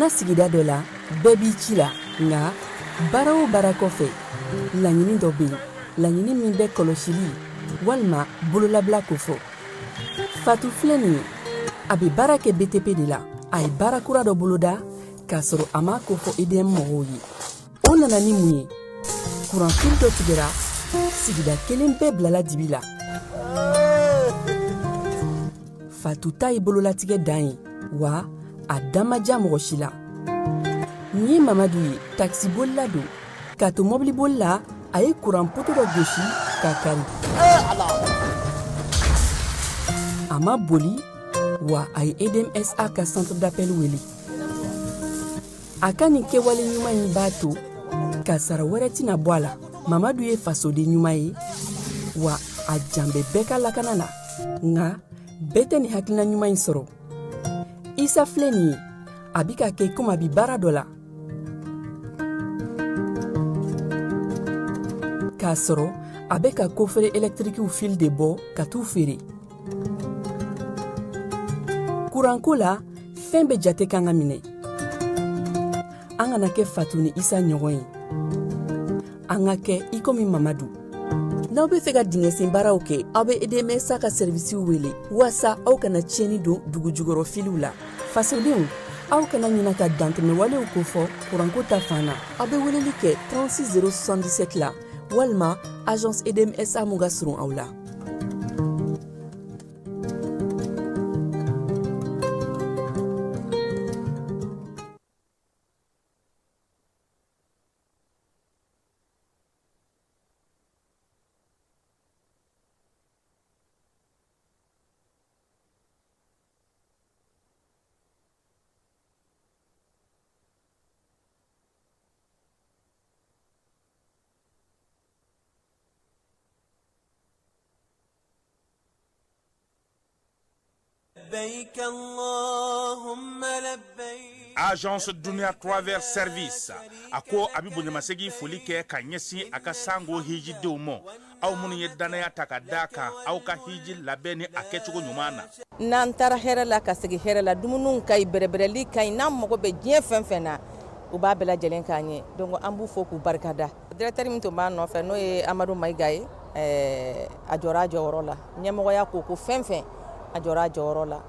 Jamana sigida dɔ la, bɛɛ b'i ci la, nka baara o baara kɔfɛ, laɲini dɔ bɛ yen, laɲini min bɛ kɔlɔsili walima bololabila kofɔ. Fatu filɛ nin ye, a bɛ baara kɛ BTP de la. A ye baara kura dɔ boloda k'a sɔrɔ a m'a kofɔ EDM mɔgɔw ye. O nana ni mun ye? Kuranfili dɔ tigɛra, sigida kelen bɛɛ bilala dibi la. Fatu ta ye bololatigɛ dan ye, wa a da ma diya mɔgɔ si la. Nin ye Mamadu ye, takisibolila don. K'a to mɔbiliboli la, a ye kuran poto dɔ gosi k'a kari. A ma boli, wa a ye EDMSA ka centre d'appel wele. A ka nin kɛwale ɲuman in b'a to kasara wɛrɛ tɛna bɔ a la. Mamadu ye fasoden ɲuman ye, wa a jan bɛ bɛɛ ka lakana la. Nka bɛɛ tɛ nin hakilina ɲuman in sɔrɔ. Isa filɛ nin ye, a bɛ ka kɛ komi a bɛ baara dɔ la, k'a sɔrɔ a bɛ ka kofere ɛlɛtirikiw fili de bɔ ka t'u feere. Kuranko la, fɛn bɛɛ jate kan ka minɛ. An kana kɛ Fatu ni Isa ɲɔgɔn ye, an ka kɛ i komi Mamadu. N'aw bɛ fɛ ka dingɛsen baaraw kɛ, aw bɛ EDMSA ka sɛrivisiw wele waasa aw kana tiɲɛni don dugu jukɔrɔ filiw la. Fasodenw, aw kana ɲina ka dantɛmɛwalew kofɔ kuranko ta fan na. Aw bɛ weleli kɛ 36 077 la walima agence EDMSA mun ka surun aw la. Agence Dunia Travel Service a ko a bɛ bonyamasegin foli kɛ ka ɲɛsin a ka sango hijidenw ma, aw minnu ye dannaya ta ka da kan aw ka hiji labɛn ni a kɛcogo ɲuman na. N'an taara hɛrɛ la ka segin hɛrɛ la, dumuniw ka ɲi, bɛrɛbɛrɛli ka ɲi, n'an mago bɛ diɲɛ fɛn fɛn na, u b'a bɛɛ lajɛlen k'an ye. Donc an b'u fo k'u barika da. Directeur min tun b'a nɔfɛ, n'o ye Amadu Mayiga ye, a jɔra a jɔyɔrɔ la. Ɲɛmɔgɔya ko ko fɛn fɛn, a jɔra a jɔyɔrɔ la,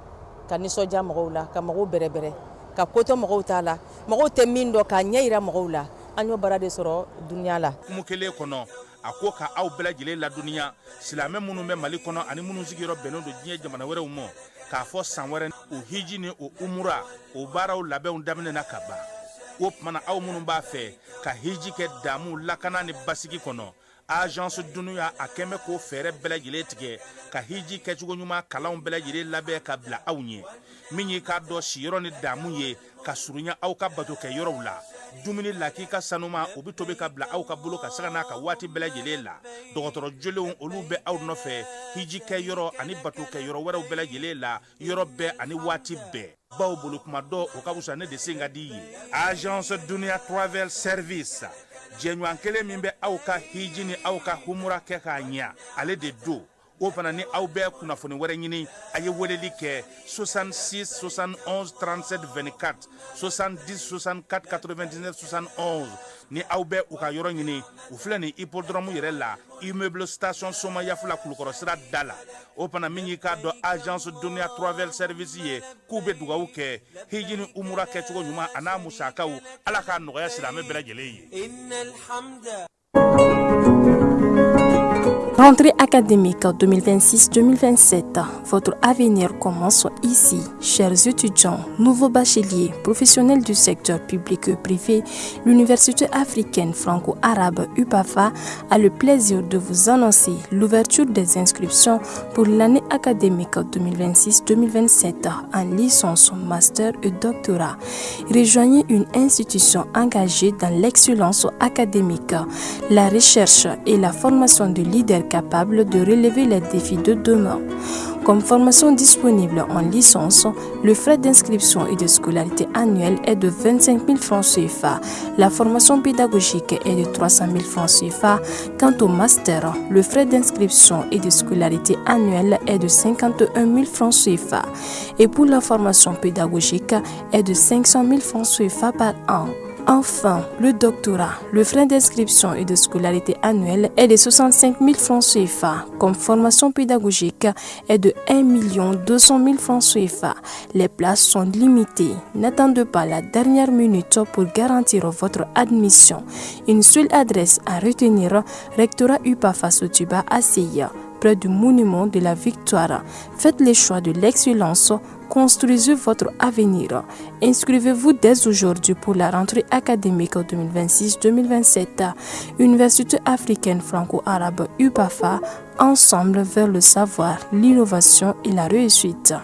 ka nisɔndiya mɔgɔw la, ka mɔgɔw bɛrɛbɛrɛ, ka ko to mɔgɔw ta la, mɔgɔw tɛ min dɔn k'a ɲɛ jira mɔgɔw la. An y'o baara de sɔrɔ Dunia la. Hukumu kelen kɔnɔ, a ko ka aw bɛɛ lajɛlen ladɔnniya, silamɛ minnu bɛ Mali kɔnɔ ani minnu sigiyɔrɔ bɛnnen don diɲɛ jamana wɛrɛw ma, k'a fɔ san wɛrɛ o hiji ni o umura o baaraw labɛnw daminɛna ka ban. O tuma na, aw minnu b'a fɛ ka hiji kɛ damu, lakana ni basigi kɔnɔ, Agence Dunia a kɛn bɛ k'o fɛɛrɛ bɛɛ lajɛlen tigɛ ka hiji kɛcogo ɲuman kalanw bɛɛ lajɛlen labɛn ka bila aw ɲɛ. Min y'i k'a dɔn siyɔrɔ ni damu ye ka surunya aw ka batokɛ yɔrɔw la, dumuni lakika sanuma o bɛ tobi ka bila aw ka bolo ka sanga n'a ka waati bɛɛ lajɛlen la. Dɔgɔtɔrɔ jolenw olu bɛ aw nɔfɛ hiji kɛ yɔrɔ ani batokɛ yɔrɔ wɛrɛw bɛɛ lajɛlen la, yɔrɔ bɛɛ ani waati bɛɛ. Baw bolo kuma dɔ o ka fisa ne de sen ka di ye. Agence Dunia Travel Service, jɛɲɔgɔn kelen min bɛ aw ka hiji ni aw ka humura kɛ k'a ɲɛ, ale de don. O fana ni aw bɛ kunnafoni wɛrɛ ɲini, a ye weleli kɛ 66 71 37 24, 70 64 99 71. Ni aw bɛ u ka yɔrɔ ɲini, u filɛ nin hippodrome yɛrɛ la, immeuble station Somayaf la, Kulukɔrɔ sira da la. O fana min y'i k'a dɔn Agence Dunia Travel Service ye, k'u bɛ dugawu kɛ hiji ni umura kɛcogo ɲuman a n'a musakaw, Ala k'a nɔgɔya silamɛ bɛɛ lajɛlen ye. Rentrée académique 2026-2027, votre avenir commence ici. Chers étudiants, nouveaux bacheliers, professionnels du secteur public et privé, l'Université africaine franco-arabe UPAFA a le plaisir de vous annoncer l'ouverture des inscriptions pour l'année académique 2026-2027 en licence, master et doctorat. Rejoignez une institution engagée dans l'excellence académique, la recherche et la formation de leaders capables de relever les défis de demain. Comme formation disponible en licence, le frais d'inscription et de scolarité annuelle est de 25 000 francs CFA. La formation pédagogique est de 300 000 francs CFA. Quant au master, le frais d'inscription et de scolarité annuelle est de 51 000 francs CFA. Et pour la formation pédagogique est de 500 000 francs CFA par an. Enfin, le doctorat, le frais d'inscription et de scolarité annuelle est de 65 000 francs CFA. Comme formation pédagogique est de 1 200 000 francs CFA. Les places sont limitées. N'attendez pas la dernière minute pour garantir votre admission. Une seule adresse à retenir, Rectorat UPAFA Sotuba ACI, près du monument de la Victoire. Faites les choix de l'excellence. Construisez votre avenir. Inscrivez-vous dès aujourd'hui pour la rentrée académique 2026-2027. Université africaine franco-arabe UPAFA, ensemble vers le savoir, l'innovation et la réussite.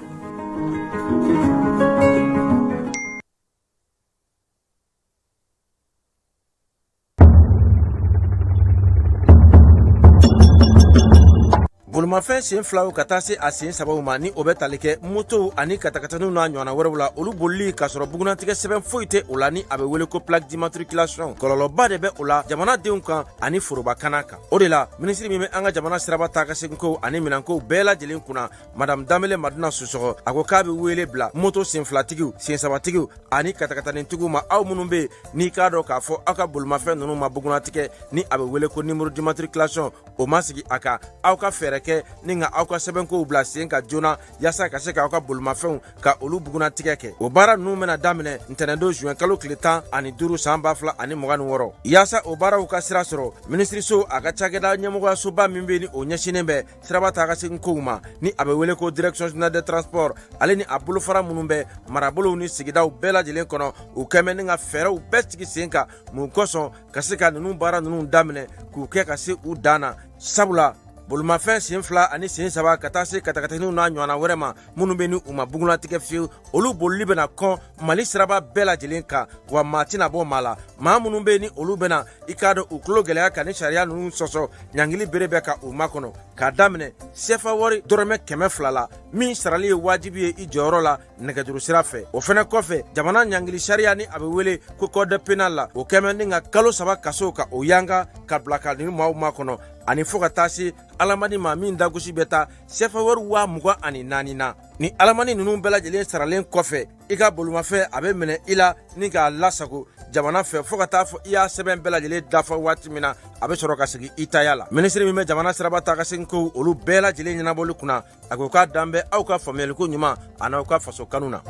Bolimafɛn sen filaw ka taa se a sen sabaw ma ni o bɛ tali kɛ motow ani katakataniw n'a ɲɔgɔnna wɛrɛw la, olu bolili k'a sɔrɔ bugunnatigɛ sɛbɛn foyi tɛ o la ni a bɛ wele ko plaque d'immatriculation, kɔlɔlɔba de bɛ o la jamanadenw kan ani forobakana kan. O de la, minisiri min bɛ an ka jamana siraba taa ka seginkow ani minɛnkow bɛɛ lajɛlen kunna, Madame Danbele Madina Sisɔkɔ, a ko k'a bɛ wele bila moto senfilatigiw, sensabatigiw ani katakatanitigiw ma, aw minnu bɛ yen n'i k'a dɔn k'a fɔ aw ka bolimafɛn ninnu ma bugunnatigɛ ni a bɛ wele ko numéro d'immatriculation, o ma sigi a kan, aw ka fɛɛrɛ kɛ ni ka aw ka sɛbɛnkow bila sen kan joona yaasa ka se k'aw ka bolimafɛnw ka olu bugunnatigɛ kɛ. O baara ninnu bɛna daminɛ ntɛnɛndon juin kalo tile 15 san 2026. Yaasa o baaraw ka sira sɔrɔ, minisiriso a ka cakɛda ɲɛmɔgɔyasoba min bɛ ni o ɲɛsinnen bɛ siraba taa ka segin kow ma ni a bɛ wele ko direction générale des transports, ale ni a bolofara minnu bɛ marabolow ni sigidaw bɛɛ lajɛlen kɔnɔ, u kɛmɛ ni ka fɛɛrɛw bɛɛ sigi sen kan mun kosɔn ka se ka ninnu baara ninnu daminɛ k'u kɛ ka se u dan na. Sabula bolimafɛn sen fila ani sen saba ka taa se katakataniw n'a ɲɔgɔnna wɛrɛ ma minnu bɛ ni u ma bugunnatigɛ fiyewu, olu bolili bɛna kɔn Mali siraba bɛɛ lajɛlen kan, wa maa tɛna bɔ maa la. Maa minnu bɛ ni olu bɛna i k'a dɔn u tulo gɛlɛya ka ni sariya ninnu sɔsɔ, ɲangili bere bɛ ka u makɔnɔ k'a daminɛ sefa wari dɔrɔmɛ 200 la min sarali ye wajibi ye i jɔyɔrɔ la nɛgɛjuru sira fɛ. O fɛnɛ kɔfɛ, jamana ɲangili sariya ni a bɛ wele ko code pénal la, o kɛmɛ ni ka kalo 3 kaso ka o yanga ka bila ka nin maaw makɔnɔ, ani fo ka taa se alamani ma min dagosi bɛ taa sefa wari 24,000 na. Ni alamani ninnu bɛɛ lajɛlen saralen kɔfɛ, i ka bolimafɛn a bɛ minɛ i la ni k'a lasago jamana fɛ fo ka taa fɔ i y'a sɛbɛn bɛɛ lajɛlen dafa waati min na, a bɛ sɔrɔ ka segin i taya la. Minisiri min bɛ jamana siraba taa ka segin kow olu bɛɛ lajɛlen ɲɛnabɔli kunna, a ko k'a dan bɛ aw ka faamuyaliko ɲuman an'aw ka faso kanu na.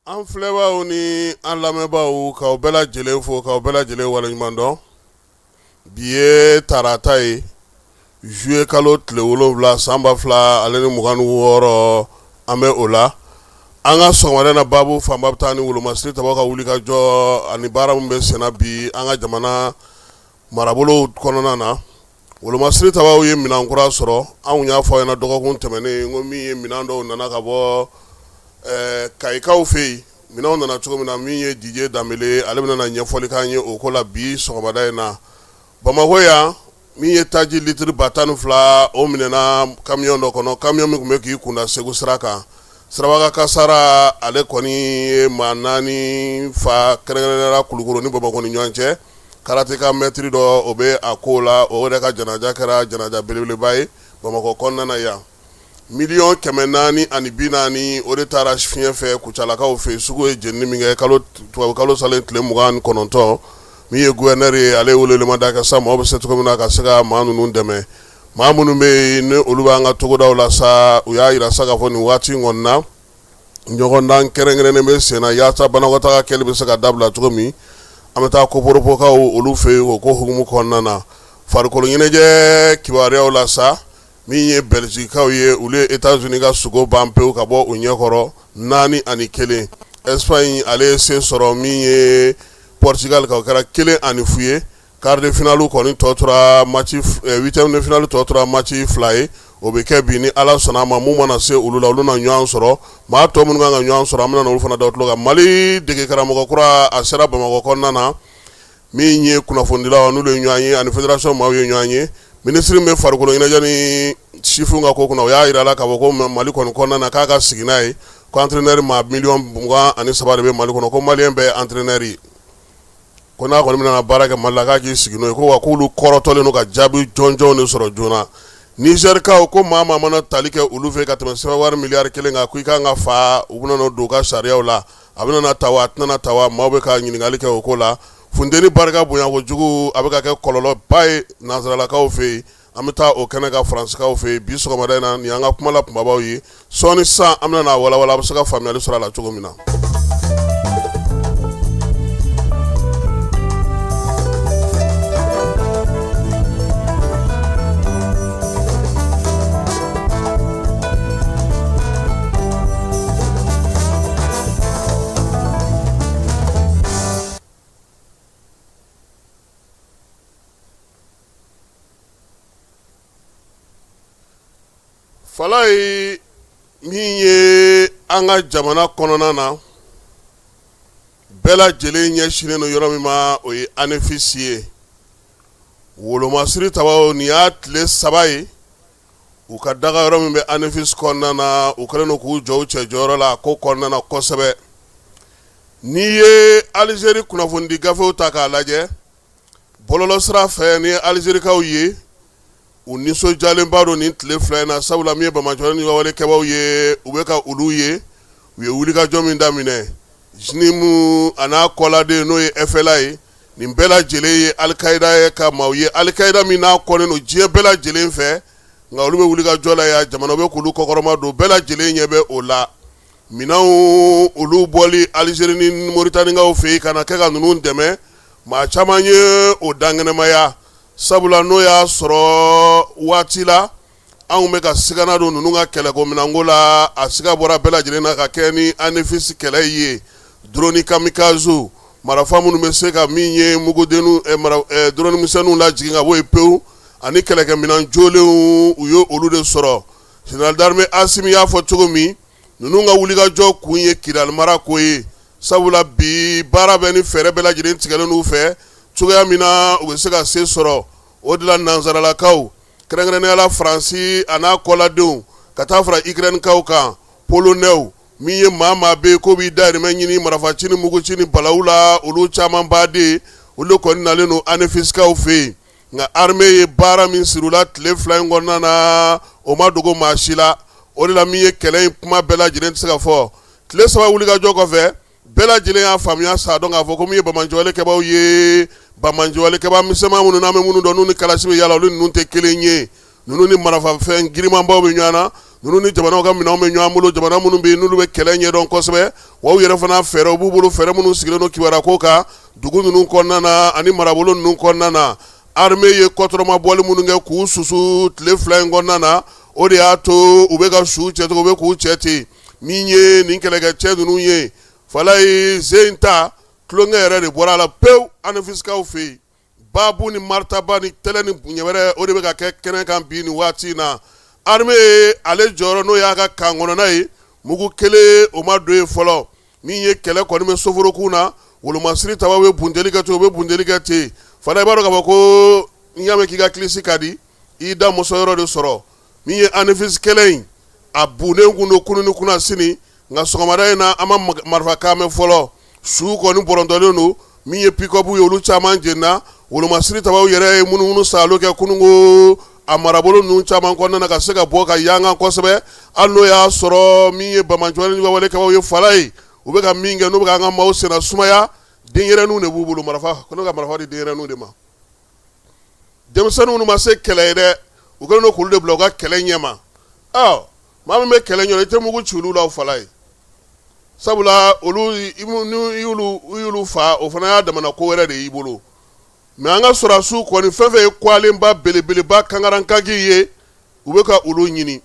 An filɛbaaw ni an lamɛnbaaw, k'aw bɛɛ lajɛlen fo, k'aw bɛɛ lajɛlen waleɲuman dɔn. Bi ye tarata ye, juillet kalo tile 7 san 2026, an bɛ o la. An ka sɔgɔmada na baabu fanba bɛ taa ni wolomasiri tabaw ka wuli ka jɔ ani baara min bɛ senna bi an ka jamana marabolo kɔnɔna na. Wolomasiri tabaw ye minɛn kura sɔrɔ. Anw y'a fɔ aw ɲɛna dɔgɔkun tɛmɛnen ko min ye minɛn dɔw nana ka bɔ Kayikaw fɛ yen. Minɛnw nana cogo min na, min ye Didier Danbele, ale bɛna na ɲɛfɔli k'an ye o ko la bi sɔgɔmada in na. Bamakɔ yan, min ye taji litiri 12,000, o minɛna kamiyɔn dɔ kɔnɔ, kamiyɔn min tun bɛ k'i kunda Segu sira kan. Siraba kasara ale kɔni ye maa 4 fa, kɛrɛnkɛrɛnnenya la Kulukoro ni Bamakɔ ni ɲɔgɔn cɛ. Karateka mɛtiri dɔ o bɛ a ko la, o yɛrɛ ka janaja kɛra janaja belebeleba ye Bamakɔ kɔnɔna na yan. 440 000 o de taara fiɲɛ fɛ Kucalakaw fɛ yen. Sugu ye jenini min kɛ kalo tubabu kalo salen tile 29, min ye gouverneur ye, ale ye welewelemada kɛ sa maaw bɛ se cogo min na ka se ka maa ninnu dɛmɛ. Maa minnu bɛ yen ni olu b'an ka togodaw la sa, u y'a jira sa k'a fɔ nin waati in kɔni na, ɲɔgɔndan kɛrɛnkɛrɛnnen bɛ sen na yaasa banakɔtaga kɛli bɛ se ka dabila cogo min. An bɛ taa Koporopokaw olu fɛ yen o ko hukumu kɔnɔna na. Farikolo ɲɛnajɛ kibaruyaw la sa, min ye Bɛlizikaw ye, olu ye Etats-Unis ka sogo ban pewu ka bɔ u ɲɛkɔrɔ 4-1. Espagne ale ye se sɔrɔ min ye Portugal kan, o kɛra 1-0 ye. Quart de finale kɔni tɔ tora match huitième de finale tɔ tora match 2 ye, o bɛ kɛ bi ni Ala sɔnna a ma. Mun mana se olu la, olu na ɲɔgɔn sɔrɔ. Maa tɔ minnu kan ka ɲɔgɔn sɔrɔ, an bɛna olu fana da tulo kan. Mali dege karamɔgɔ kura, a sera Bamakɔ kɔnɔna na. Min ye kunnafonidilaw n'olu ye ɲɔgɔn ye ani fédération maaw ye ɲɔgɔn ye, minisiri min bɛ farikolo ɲɛnajɛ ni sifinw ka ko kunna, o y'a jira la k'a fɔ ko Mali kɔni kɔnɔna na, k'a ka sigi n'a ye ko entraîneur maa 23 miliyɔn de bɛ Mali kɔnɔ, ko malien bɛɛ ye entraîneur ye, ko n'a kɔni bɛna baara kɛ Mali la, k'a k'i sigi n'o ye, ko wa k'olu kɔrɔtɔlen don ka jaabi jɔnjɔnw de sɔrɔ joona. Nizɛrikaw ko maa maa mana tali kɛ olu fɛ ka tɛmɛ sefa wari miliyari 1 kan, ko i kan ka fa, u bɛna don u ka sariyaw la. A bɛna ta wa a tɛna ta wa? Maaw bɛ ka ɲininkali kɛ o ko la. Funteni barika bonya kojugu, a bɛ ka kɛ kɔlɔlɔba ye nansaralakaw fɛ yen. An bɛ taa o kɛnɛ kan Faransikaw fɛ yen bi sɔgɔmada in na. Nin y'an ka kuma la kunbabaw ye. Sɔɔni sisan, an bɛna n'a walawala, a bɛ se ka faamuyali sɔrɔ a la cogo min na. Falaye, min ye an ka jamana kɔnɔna na, bɛɛ lajɛlen ɲɛsinnen don yɔrɔ min ma, o ye ANEFIS ye. Wolomasiri tabaw, nin y'a tile 3 ye u ka daga yɔrɔ min bɛ ANEFIS kɔnɔna na, u kɛlen don k'u jɔ u cɛ jɔyɔrɔ la a ko kɔnɔna na kosɛbɛ. N'i ye Alizeri kunnafonidi gafew ta k'a lajɛ bɔlɔlɔsira fɛ, ni Alizerikaw ye, u nisɔndiyalenba don nin tile 2 in na, sabula min ye banbaanciwale ni walekɛbaw ye, u bɛ ka olu ye, u ye wulikajɔ min daminɛ JNIM a n'a kɔladen, n'o ye FLA ye. Nin bɛɛ lajɛlen ye Alikayida ye ka maaw ye, Alikayida min n'a kɔnnen don diɲɛ bɛɛ lajɛlen fɛ, nka olu bɛ wulikajɔ la yan, jamana bɛ k'olu kɔkɔrɔma don, bɛɛ lajɛlen ɲɛ bɛ o la. Minɛnw olu bɔli Alizeri ni Moritanikaw fɛ yen ka na kɛ ka ninnu dɛmɛ, maa caman ye o dankɛnɛmaya, sabula n'o y'a sɔrɔ waati la anw bɛ ka sigana don ninnu ka kɛlɛko minɛnko la, a siga bɔra bɛɛ lajɛlen na ka kɛ ni ANEFIS kɛlɛ ye. Drone kamikaze, marifa minnu bɛ se ka min ye mugudenw, drone misɛnninw lajigin ka bɔ yen pewu, ani kɛlɛkɛminɛn jolenw, u ye olu de sɔrɔ. Général d'armée Asimi y'a fɔ cogo min, ninnu ka wulikajɔ kun ye Kidali mara ko ye, sabula bi baara bɛ ni fɛɛrɛ bɛɛ lajɛlen tigɛlen n'u fɛ cogoya min na u bɛ se ka se sɔrɔ. O de la nansaralakaw, kɛrɛnkɛrɛnnenya la Faransi a n'a kɔladenw, ka taa fara Ukrainekaw kan, Polonɛw, min ye maa maa bɛ yen k'o b'i dahirimɛ ɲini marifaci ni muguci ni balawu la, olu caman baden, olu de kɔni nalen don ANEFISkaw fɛ yen. Nka armée ye baara min siri u la tile 2 in kɔnɔna na, o ma dogo maa si la. O de la min ye kɛlɛ in kuma bɛɛ lajɛlen tɛ se ka fɔ. Tile 3 wulikajɔ kɔfɛ, bɛɛ lajɛlen y'a faamuya sa dɔn k'a fɔ ko min ye banbaanciwalekɛbaw ye, banbaanciwalekɛba misɛnman minnu n'an bɛ minnu dɔn, n'u ni kalasi bɛ yaala, olu ninnu tɛ kelen ye. Ninnu ni marafafɛn girinmanbaw bɛ ɲɔgɔn na, ninnu ni jamanaw ka minɛnw bɛ ɲɔgɔn bolo, jamana minnu bɛ yen n'olu bɛ kɛlɛ ɲɛdɔn kosɛbɛ, wa u yɛrɛ fana fɛɛrɛw b'u bolo, fɛɛrɛ minnu sigilen don kibaruya ko kan dugu ninnu kɔnɔna na ani marabolo ninnu kɔnɔna na. Armée ye kɔtɔrɔmabɔli minnu kɛ k'u susu tile 2 in kɔnɔna na, o de y'a to u bɛ ka su cɛcogo, u bɛ k'u cɛ ten. Min ye nin kɛlɛkɛcɛ ninnu ye, Falaye, ze in ta tulonkɛ yɛrɛ de bɔra a la pewu ANEFISkaw fɛ yen. Baabu ni maritaba ni tɛlɛ ni bonya wɛrɛ, o de bɛ ka kɛ kɛnɛ kan bi nin waati in na. Armée ale jɔyɔrɔ, n'o y'a ka kan kɔnɔna ye, mugu kelen o ma don yen fɔlɔ. Min ye kɛlɛ kɔni bɛ soforokun na, wolomasiri tabaw bɛ bunteli kɛ ten, u bɛ bunteli kɛ ten. Fana i b'a dɔn k'a fɔ ko n'i y'a mɛn k'i ka kilisi ka di, i da mɔsɔn yɔrɔ de sɔrɔ. Min ye ANEFIS kɛlɛ in, a bunnen kun don kunun ni kunasini, nka sɔgɔmada in na an ma marifakan mɛn fɔlɔ. Su kɔni bɔrɔntɔlen don, Min ye pick-up ye, olu caman jenina. Wolomasiri tabaw yɛrɛ ye munumunu saalo kɛ kununko a marabolo ninnu caman kɔnɔna na ka se ka bɔ ka yankan kosɛbɛ. Hali n'o y'a sɔrɔ min ye banbaanciwale ni walekɛbaw ye, fala ye, u bɛ ka min kɛ, n'u bɛ ka an ka maaw senna sumaya, denyɛrɛninw de b'u bolo marifa ko ne ka marifa di denyɛrɛninw de ma. Denmisɛnninw ma se kɛlɛ ye dɛ, u kɛlen don k'olu de bila u ka kɛlɛ ɲɛma. Ɔ maa min bɛ kɛlɛ ɲɛ, i tɛ mugu ci olu la, o fala ye, sabula olu i y'olu fa, o fana y'a damana ko wɛrɛ de y'i bolo. Mais an ka sɔrɔdasiw kɔni, fɛn fɛn ye kwalenba belebeleba kankarankanki ye, u bɛ ka olu ɲini.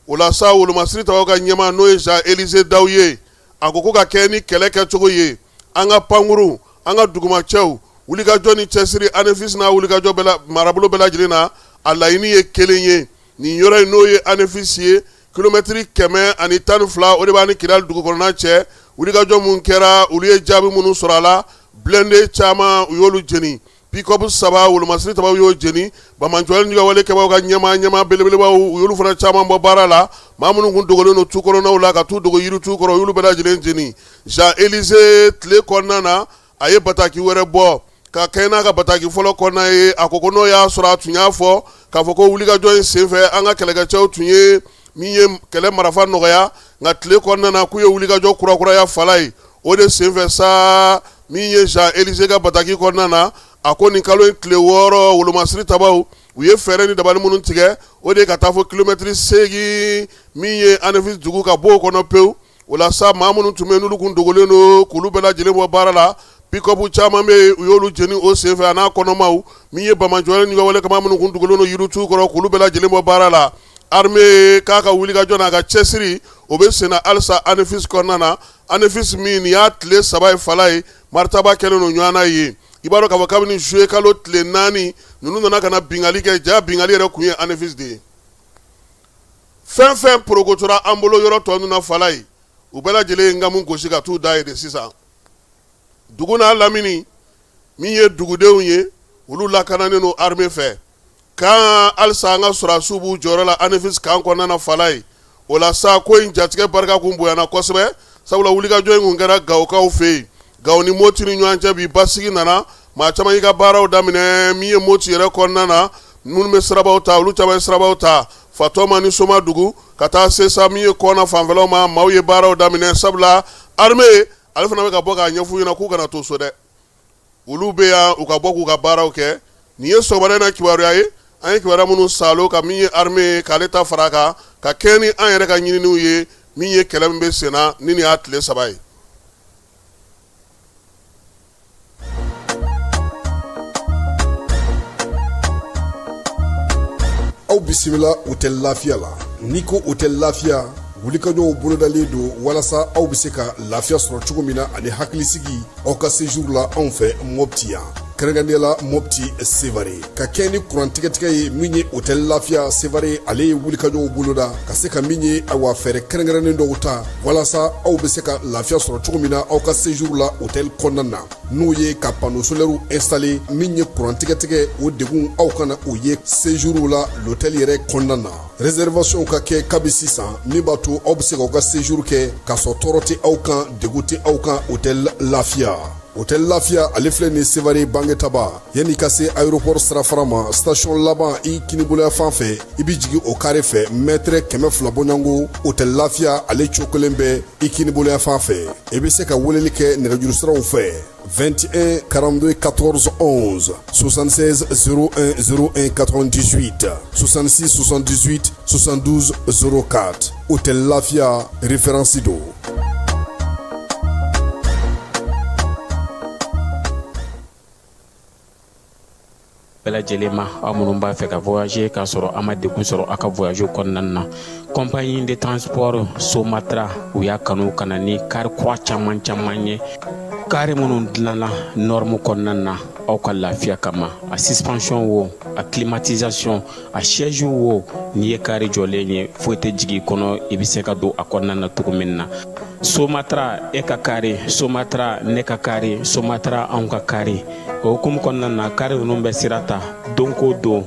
O la sa, wolomasiri tabaw ka ɲɛmaa, n'o ye Jean Élisée Daw ye, a ko ko ka kɛ ni kɛlɛ kɛcogo ye, an ka pankuru, an ka dugumacɛw, wulikajɔ ni cɛsiri Anefis n'a wulikajɔ bɛɛ la, marabolo bɛɛ lajɛlen na, a laɲini ye kelen ye. Nin yɔrɔ in, n'o ye Anefis ye, kilomɛtiri 112, o de b'a ni Kidali dugu kɔnɔna cɛ. Wulikajɔ minnu kɛra, olu ye jaabi minnu sɔrɔ a la, blindé caman, u y'olu jeni, pick-up 3, wolomasiri tabaw y'o jeni, banbaanciwale ni walekɛbaw ka ɲɛmaa belebelebaw, u y'olu fana caman bɔ baara la. Maa minnu tun dogolen don tu kɔnɔnaw la, ka t'u dogo yiritu kɔrɔ, u y'olu bɛɛ lajɛlen jeni. Jean Élisée, tile kɔnɔna na, a ye bataki wɛrɛ bɔ ka kɛ n'a ka bataki fɔlɔ kɔnɔna ye. A ko ko n'o y'a sɔrɔ a tun y'a fɔ k'a fɔ ko wulikajɔ in senfɛ, an ka kɛlɛkɛcɛw tun ye min ye kɛlɛ marifa nɔgɔya, nka tile kɔnɔna na, k'u ye wulikajɔ kurakuraya fala ye. O de senfɛ sa, min ye Jean Élisée ka bataki kɔnɔna na, a ko nin kalo in tile 6, wolomasiri tabaw, u ye fɛɛrɛ ni dabali minnu tigɛ, o de ye ka taa fo kilomɛtiri 8, min ye Anefis dugu, ka bɔ o kɔnɔ pewu. O la sa, maa minnu tun bɛ yen, n'olu tun dogolen don, k'olu bɛɛ lajɛlen bɔ baara la. Pick-up caman bɛ yen, u y'olu jeni o senfɛ, a n'a kɔnɔmaw. Min ye banbaanciwale ni walekɛbaa minnu tun dogolen don yiritu kɔrɔ, k'olu bɛɛ lajɛlen bɔ baara la. Armée k'a ka wulikajɔ n'a ka cɛsiri, o bɛ senna halisa Anefis kɔnɔna na. Anefis min, nin y'a tile 3 ye, fala ye, maritaba kɛlen don ɲɔgɔn na yen. I b'a dɔn k'a fɔ kabini juillet kalo tile 4, ninnu nana ka na binkanni kɛ. Ja binkanni yɛrɛ kun ye Anefis de ye. Fɛn fɛn porokotora an bolo yɔrɔ tɔ ninnu na, fala ye, u bɛɛ lajɛlen ye nkamu gosi ka t'u da ye de sisan. Dugu n'a lamini, min ye dugudenw ye, olu lakananen don armée fɛ kan. Halisa an ka sɔrɔdasiw b'u jɔyɔrɔ la Anefis kan kɔnɔna na, fala ye. O la sa, ko in jatigɛ barika kun bonyana kosɛbɛ, sabula wulikajɔ in kun kɛra Gawokaw fɛ yen. Gawo ni Moti ni ɲɔgɔn cɛ, bi basigi nana, maa caman y'i ka baaraw daminɛ. Min ye Moti yɛrɛ kɔnɔna na, minnu bɛ sirabaw ta, olu caman ye sirabaw ta Fatɔma ni Somadugu ka taa se sa min ye kɔna fanfɛlaw ma. Maaw ye baaraw daminɛ, sabula armée ale fana bɛ ka bɔ k'a ɲɛf'u ɲɛna k'u kana to so dɛ, olu bɛ yan, u ka bɔ k'u ka baaraw kɛ. Nin ye sɔgɔmada in na kibaruya ye, an ye kibaruya minnu saalo ka min ye armée k'ale ta fara a kan, ka kɛɲɛ ni an yɛrɛ ka ɲininiw ye, min ye kɛlɛ min bɛ senna ni nin y'a tile 3 ye. Aw bisimila Hôtel Lafiya la. N'i ko Hôtel Lafiya, wulikajɔw bolodalen don walasa aw bɛ se ka lafiya sɔrɔ cogo min na ani hakilisigi aw ka séjour la anw fɛ Mopti yan, kɛrɛnkɛrɛnnenya la Mopti Sevare. Ka kɛ ni kuran tigɛtigɛ ye, min ye Hôtel Lafiya Sevare, ale ye wulikajɔw boloda ka se ka min ye, awa, fɛɛrɛ kɛrɛnkɛrɛnnen dɔw ta walasa aw bɛ se ka lafiya sɔrɔ cogo min na aw ka séjour la hôtel kɔnɔna na, n'o ye ka panneau solaire installer. Min ye kuran tigɛtigɛ, o degun aw kana o ye séjour la l'hôtel yɛrɛ kɔnɔna na. Réservation ka kɛ kabi sisan, min b'a to aw bɛ se k'aw ka séjour kɛ k'a sɔrɔ tɔɔrɔ tɛ aw kan, degun tɛ aw kan. Hôtel Lafiya, Hôtel Lafiya, ale filɛ nin Sevare Bangetaba, yanni ka se aéroport sirafara ma, station laban i kiniboloya fan fɛ, i bɛ jigin o carré fɛ, mètre 200 bɔɲɔgɔnko, Hôtel Lafiya ale cogo kelen bɛ i kiniboloya fan fɛ. I bɛ se ka weleli kɛ nɛgɛjuru siraw fɛ: 21 42 14 11, 76 01 01 98, 66 78 72 04. Hôtel Lafiya, référence don. Bɛɛ lajɛlen ma, aw minnu b'a fɛ ka voyager k'a sɔrɔ a ma degun sɔrɔ aw ka voyage kɔnɔna na, compagnie de transport Somatra, u y'a kanu ka na ni car kura caman caman ye, car minnu dilanna norme kɔnɔna na aw ka lafiya kama. A suspension wo, a climatisation, a siège wo, n'i ye car jɔlen ye, foyi tɛ jigin i kɔnɔ, i bɛ se ka don a kɔnɔna na cogo min na. Somatra, e ka car, Somatra, ne ka car, Somatra, anw ka car. O hukumu kɔnɔna na, car ninnu bɛ sira ta don ko don,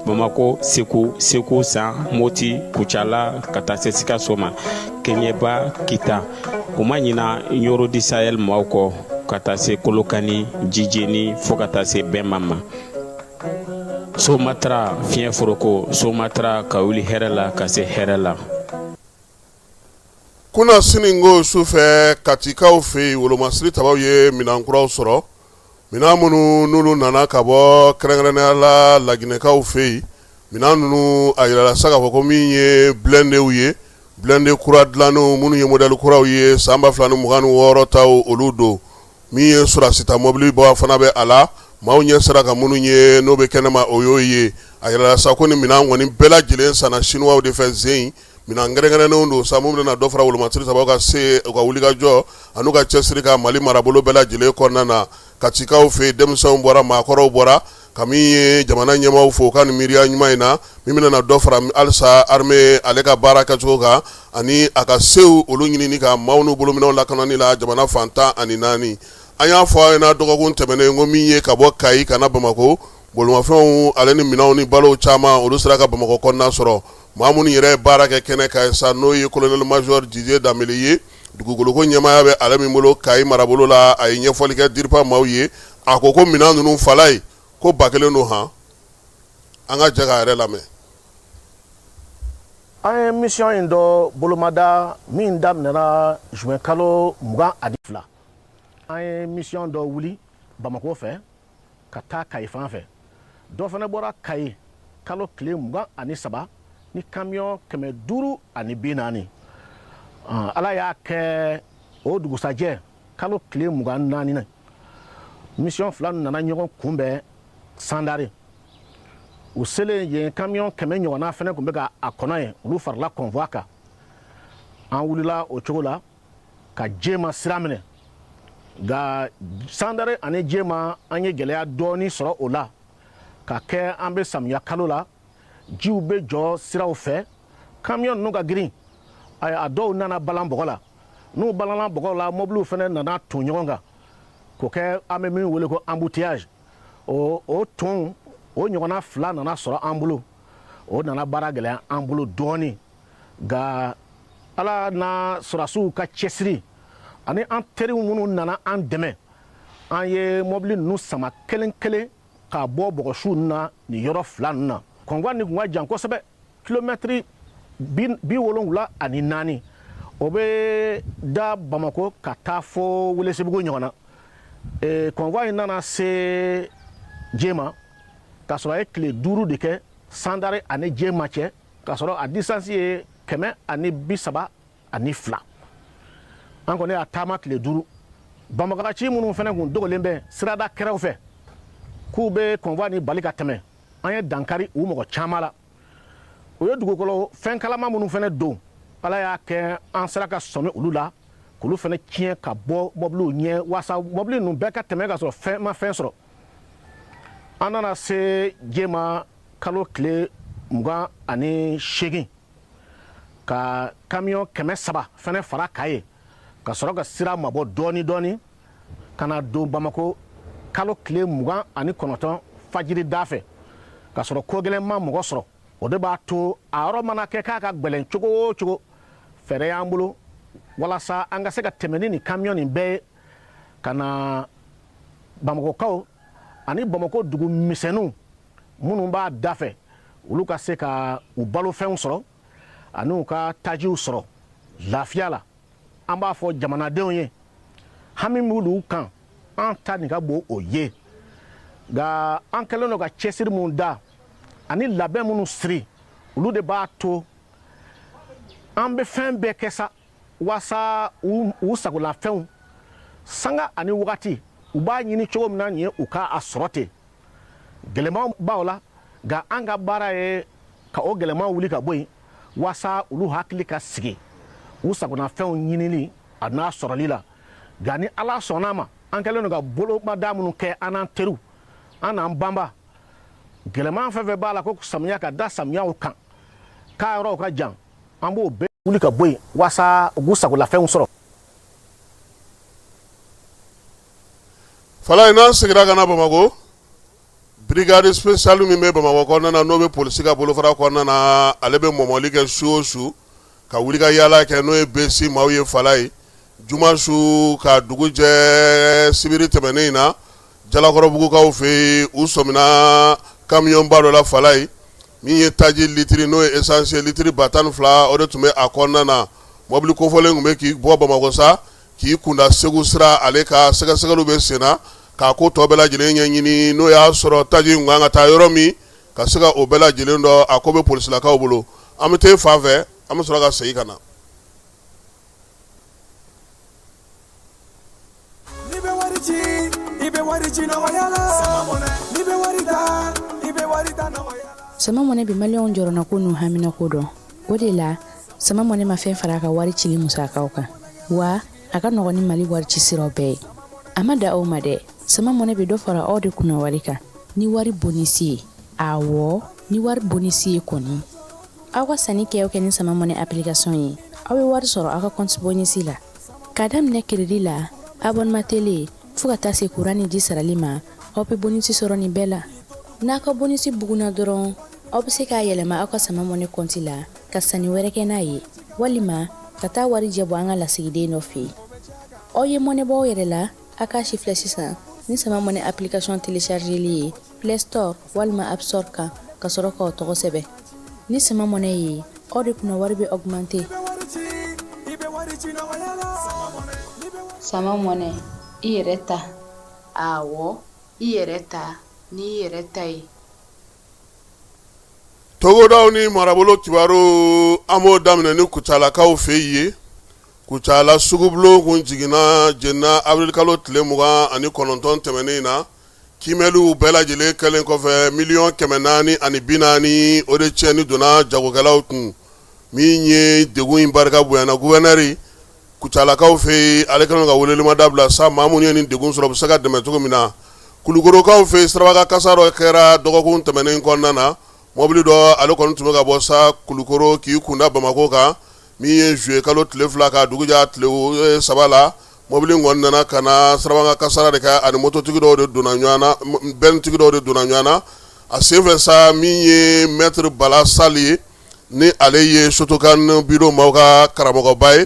Bamako, Segu, Segu San, Moti, Kucala, ka taa se Sikaso ma, Keɲeba, Kita. U ma ɲina Ɲɔrɔ du Sahel maaw kɔ. ka taa se Kolokani, Jijeni fo ka taa se Bɛnba ma. Somatra fiɲɛ foroko, Somatra ka wuli hɛrɛ la ka se hɛrɛ la. Kunasini ko sufɛ Katikaw fɛ yen, wolomasiri tabaw ye minɛn kuraw sɔrɔ, minɛn minnu n'olu nana ka bɔ kɛrɛnkɛrɛnnenya la Laginɛkaw fɛ yen. Minɛn ninnu a yirala sa k'a fɔ ko min ye blindéw ye, blindé kura dilannenw minnu ye modèle kuraw ye san 2026 taw olu don. Min ye sɔrɔdasi ta mɔbiliba fana bɛ a la, maaw ɲɛ sera ka minnu ye n'o bɛ kɛnɛma o y'o ye. A yirala sa ko ni minɛn kɔni bɛɛ lajɛlen sanna Chinois de fɛ zen minɛn kɛrɛnkɛrɛnnenw don sa minnu bɛna dɔ fara wolomasiri tabaw ka se u ka wulikajɔ an'u ka cɛsiri kan Mali marabolo bɛɛ lajɛlen kɔnɔna na. Katikaw fɛ yen, denmisɛnw bɔra, maakɔrɔw bɔra ka min ye jamana ɲɛmaaw fo u ka nin miiriya ɲuman in na min bɛna na dɔ fara halisa armée ale ka baara kɛcogo kan ani a ka sew olu ɲinini kan maaw n'u bolominɛnw lakanani la jamana fan 14. An y'a fɔ aw ɲɛna dɔgɔkun tɛmɛnen ko min ye ka bɔ Kayi ka na Bamakɔ, bolimafɛnw ale ni minɛnw ni balow caman olu sera ka Bamakɔ kɔnɔna sɔrɔ. Maa minnu yɛrɛ ye baara kɛ kɛnɛ kan sa n'o ye colonel major Didier Danbele ye, dugukoloko ɲɛmaaya bɛ ale min bolo Kayi marabolo la, a ye ɲɛfɔli kɛ DIRPA maaw ye. A ko ko minɛn ninnu fala ye ko 1000 don han, an ka jɛ k'a yɛrɛ lamɛn. An ye mission in dɔ bolomada min daminɛna juin kalo 22. An ye mission dɔ wuli Bamakɔ fɛ ka taa Kayi fan fɛ. Dɔ fana bɔra Kayi kalo tile 23 ni kamiyɔn 540. Ala y'a kɛ o dugusajɛ kalo tile 24 na, mission fila nana ɲɔgɔn kunbɛn Sandare. U selen yen, kamiyɔn 100 ɲɔgɔnna fana tun bɛ ka a kɔnɔ yen, olu farala convoi kan. An wulila o cogo la ka Jema sira minɛ, nka Sandare ani Jema, an ye gɛlɛya dɔɔni sɔrɔ o la ka kɛ an bɛ samiya kalo la, jiw bɛ jɔ siraw fɛ, kamiyɔn ninnu ka girin, a dɔw nana balan bɔgɔ la. N'u balanna bɔgɔ la, mɔbiliw fana nana ton ɲɔgɔn kan k'o kɛ an bɛ min wele ko embouteillage. O ton o ɲɔgɔnna fila nana sɔrɔ an bolo, o nana baara gɛlɛya an bolo dɔɔni. Nka Ala n'a sɔrɔdasiw ka cɛsiri ani an teriw minnu nana an dɛmɛ, an ye mɔbili ninnu sama kelen kelen k'a bɔ bɔgɔsiw na nin yɔrɔ fila ninnu na. Convoi nin tun ka jan kosɛbɛ, kilomɛtiri 74, o bɛ da Bamakɔ ka taa fo Welesebugu ɲɔgɔn na. Convoi in nana se Jema k'a sɔrɔ a ye tile 5 de kɛ Sandare ani Jema cɛ, k'a sɔrɔ a distance ye 132. An kɔni y'a taama tile 5. Banbagaci minnu fana tun dogolen bɛ sirada kɛrɛw fɛ k'u bɛ convoi nin bali ka tɛmɛ, an ye dankari u mɔgɔ caman la. U ye dugukolo fɛn kalama minnu fana don, Ala y'a kɛ an sera ka sɔmi olu la k'olu fana tiɲɛ ka bɔ mɔbiliw ɲɛ waasa mɔbili ninnu bɛɛ ka tɛmɛ ka sɔrɔ fɛn ma fɛn sɔrɔ. An nana se Jema kalo tile 28 ka kamiyɔn 300 fana fara kan yen ka sɔrɔ ka sira mabɔ dɔɔni dɔɔni ka na don Bamakɔ kalo tile 29 fajiri da fɛ ka sɔrɔ ko gɛlɛn ma mɔgɔ sɔrɔ. O de b'a to a yɔrɔ mana kɛ k'a ka gɛlɛn cogo o cogo, fɛɛrɛ y'an bolo walasa an ka se ka tɛmɛ ni nin kamiyɔn nin bɛɛ ye ka na Bamakɔkaw ani Bamakɔ dugu misɛnninw minnu b'a da fɛ, olu ka se ka u balofɛnw sɔrɔ ani u ka tajiw sɔrɔ lafiya la. An b'a fɔ jamanadenw ye, hami b'olu kan, an ta nin ka bon o ye. Nka an kɛlen don ka cɛsiri minnu da ani labɛn minnu siri, olu de b'a to an bɛ fɛn bɛɛ kɛ sa waasa u sagolafɛnw sanga ani wagati u b'a ɲini cogo min na nin ye, u ka a sɔrɔ ten. Gɛlɛmanw b'aw la, nka an ka baara ye ka o gɛlɛmanw wuli ka bɔ yen waasa olu hakili ka sigi u sagonafɛnw ɲinili a n'a sɔrɔli la. Nka ni Ala sɔnna a ma, an kɛlen don ka bolomada minnu kɛ an n'an teriw, an n'an banba, gɛlɛman fɛn fɛn b'a la ko samiya ka da samiyaw kan k'a yɔrɔw ka jan, an b'o bɛɛ wuli ka bɔ yen waasa u k'u sagolafɛnw sɔrɔ. Falaye, n'an seginna ka na Bamakɔ, brigade spéciale min bɛ Bamakɔ kɔnɔna na, n'o bɛ polisi ka bolofara kɔnɔna na, ale bɛ mɔmɔli kɛ su o su ka wuli ka yaala kɛ, n'o ye BSI maaw ye. Falaye, Juma su ka dugu jɛ sibiri tɛmɛnen in na, Jalakɔrɔbugukaw fɛ yen, u sɔmina kamiyɔnba dɔ la Falayi, min ye taji litiri n'o ye essence ye litiri 12,000, o de tun bɛ a kɔnɔna na. Mɔbili kofɔlen tun bɛ k'i bɔ Bamakɔ sa k'i kunda Segu sira ale ka sɛgɛsɛgɛliw bɛ sen na k'a ko tɔ bɛɛ lajɛlen ɲɛɲini, n'o y'a sɔrɔ taji in kan ka taa yɔrɔ min, ka se ka o bɛɛ lajɛlen dɔn. A ko bɛ polisilakaw bolo. An bɛ taa fan fɛ, an bɛ sɔrɔ ka segin ka na. N'i bɛ wari ci, i bɛ wari ci nɔgɔya la. N'i bɛ wari ta, i bɛ wari ta nɔgɔya la. Sama Money bɛ maliyɛnw jɔrɔnako n'u haminako dɔn. O de la, Sama Money ma fɛn fara a ka wari cili musakaw kan. Wa a ka nɔgɔn ni Mali wari ci siraw bɛɛ ye. A ma dan o ma dɛ, Sama Money bɛ dɔ fara aw de kunna wari kan ni wari bonisi ye. Awɔ, ni wari bonisi ye kɔni. Aw ka sanni kɛ o kɛ ni Sama Money application ye, aw bɛ wari sɔrɔ aw ka compte bonus la. K'a daminɛ crédit la, abonnement télé, fo ka taa se courant ni ji sarali ma, aw bɛ bonus sɔrɔ nin bɛɛ la. N'a ka bonus bugunna dɔrɔn, aw bɛ se k'a yɛlɛma aw ka Sama Money compte la ka sanni wɛrɛ kɛ n'a ye, walima ka taa warijɛ bɔ an ka lasigiden dɔ fɛ yen. Aw ye mɔnɛ bɔ aw yɛrɛ la, a k'a sifilɛ sisan ni Sama Money application téléchargeli ye Play Store walima App Store kan ka sɔrɔ k'aw tɔgɔ sɛbɛn. Ni Sama Money ye, aw de kunna wari bɛ augmenter. Sama Money, i yɛrɛ ta. Awɔ, i yɛrɛ ta n'i yɛrɛ ta ye. Togodaw ni marabolo kibaru, an b'o daminɛ ni Kucalakaw fɛ yen. Kucala sugubulon kun jiginna jenina awirilikalo tile 29 tɛmɛnen in na. Kiimɛliw bɛɛ lajɛlen kɛlen kɔfɛ, 440 miliyɔn, o de tiɲɛni donna jagokɛlaw kun. Min ye degun in barika bonyana, gouverneur Kucalakaw fɛ yen, ale kɛlen ka welelemada bila sa, maa minnu ye nin degun sɔrɔ, u bɛ se ka dɛmɛ cogo min na. Kulukorokaw fɛ yen, siraba kasara dɔ kɛra dɔgɔkun tɛmɛnen kɔnɔna na. Mɔbili dɔ, ale kɔni tun bɛ ka bɔ sa Kulukoro k'i kunda Bamakɔ kan. Min ye juillet kalo tile 2 ka dugu jɛ tile 3 la, mɔbili kɔni nana ka na siraba kasara de kɛ, ani mototigi dɔw de donna ɲɔgɔn na, bɛnitigi dɔw de donna ɲɔgɔn na a senfɛ sa. Min ye maître Bala Sali ye, ni ale ye Shotokan budo maaw ka karamɔgɔba ye,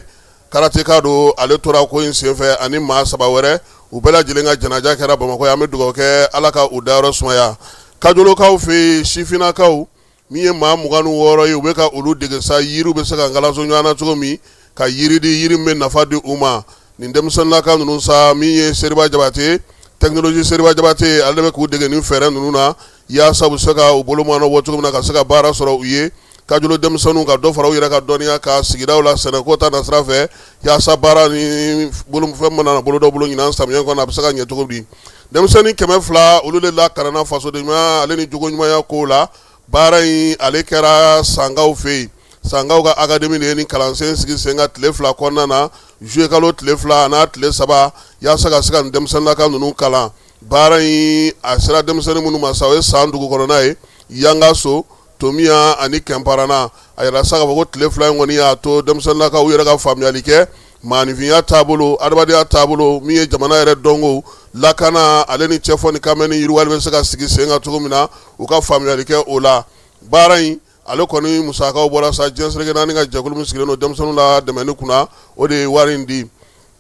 karateka don, ale tora ko in senfɛ ani maa 3 wɛrɛ. U bɛɛ lajɛlen ka janaja kɛra Bamakɔ. An bɛ dugawu kɛ, Ala ka u dayɔrɔ sumaya. Kajolokaw fɛ yen, sifinnakaw min ye maa 26 ye, u bɛ ka olu dege sa yiriw bɛ se ka kalanso ɲɔgɔn na cogo min, ka yiri di, yiri min bɛ nafa di u ma. Nin denmisɛnninlaka ninnu sa, min ye Seriba Jabate, technologie Seriba Jabate, ale bɛ k'u dege nin fɛɛrɛ ninnu na yaasa u bɛ se ka u bolo mɔnɔ bɔ cogo min na, ka se ka baara sɔrɔ u ye. Kajolo denmisɛnninw ka dɔ fara u yɛrɛ ka dɔnniya kan sigidaw la, sɛnɛko ta nasira fɛ, yaasa baara ni bolofɛn mana bolo dɔ bolo ɲinan samiyɛ kɔnɔ, a bɛ se ka ɲɛ cogo di. Denmisɛnnin 200, olu de lakalanna fasodenɲumanya ale ni jogoɲumanya ko la. Baara in, ale kɛra Sankaw fɛ yen. Sankaw ka académie de ye nin kalansen sigi sen kan tile 2 kɔnɔna na, juillet kalo tile 2 n'a tile 3, yaasa ka se ka nin denmisɛnninlaka ninnu kalan. Baara in, a sera denmisɛnnin minnu ma sa, o ye San dugu kɔnɔna ye, Yangaso, Tomiya ani Kɛnparana. A yira sa k'a fɔ ko tile 2 in kɔni y'a to denmisɛnninlakaw yɛrɛ ka faamuyali kɛ maaninfinya taabolo, adamadenya taabolo, min ye jamana yɛrɛ dɔnko, lakana ale ni cɛfɔ ni kanbɛn ni yiriwali bɛ se ka sigi sen kan cogo min na, u ka faamuyali kɛ o la. Baara in, ale kɔni musakaw bɔra sa diɲɛ seleke naani ka jɛkulu min sigilen don denmisɛnninw la dɛmɛni kunna, o de ye wari in di.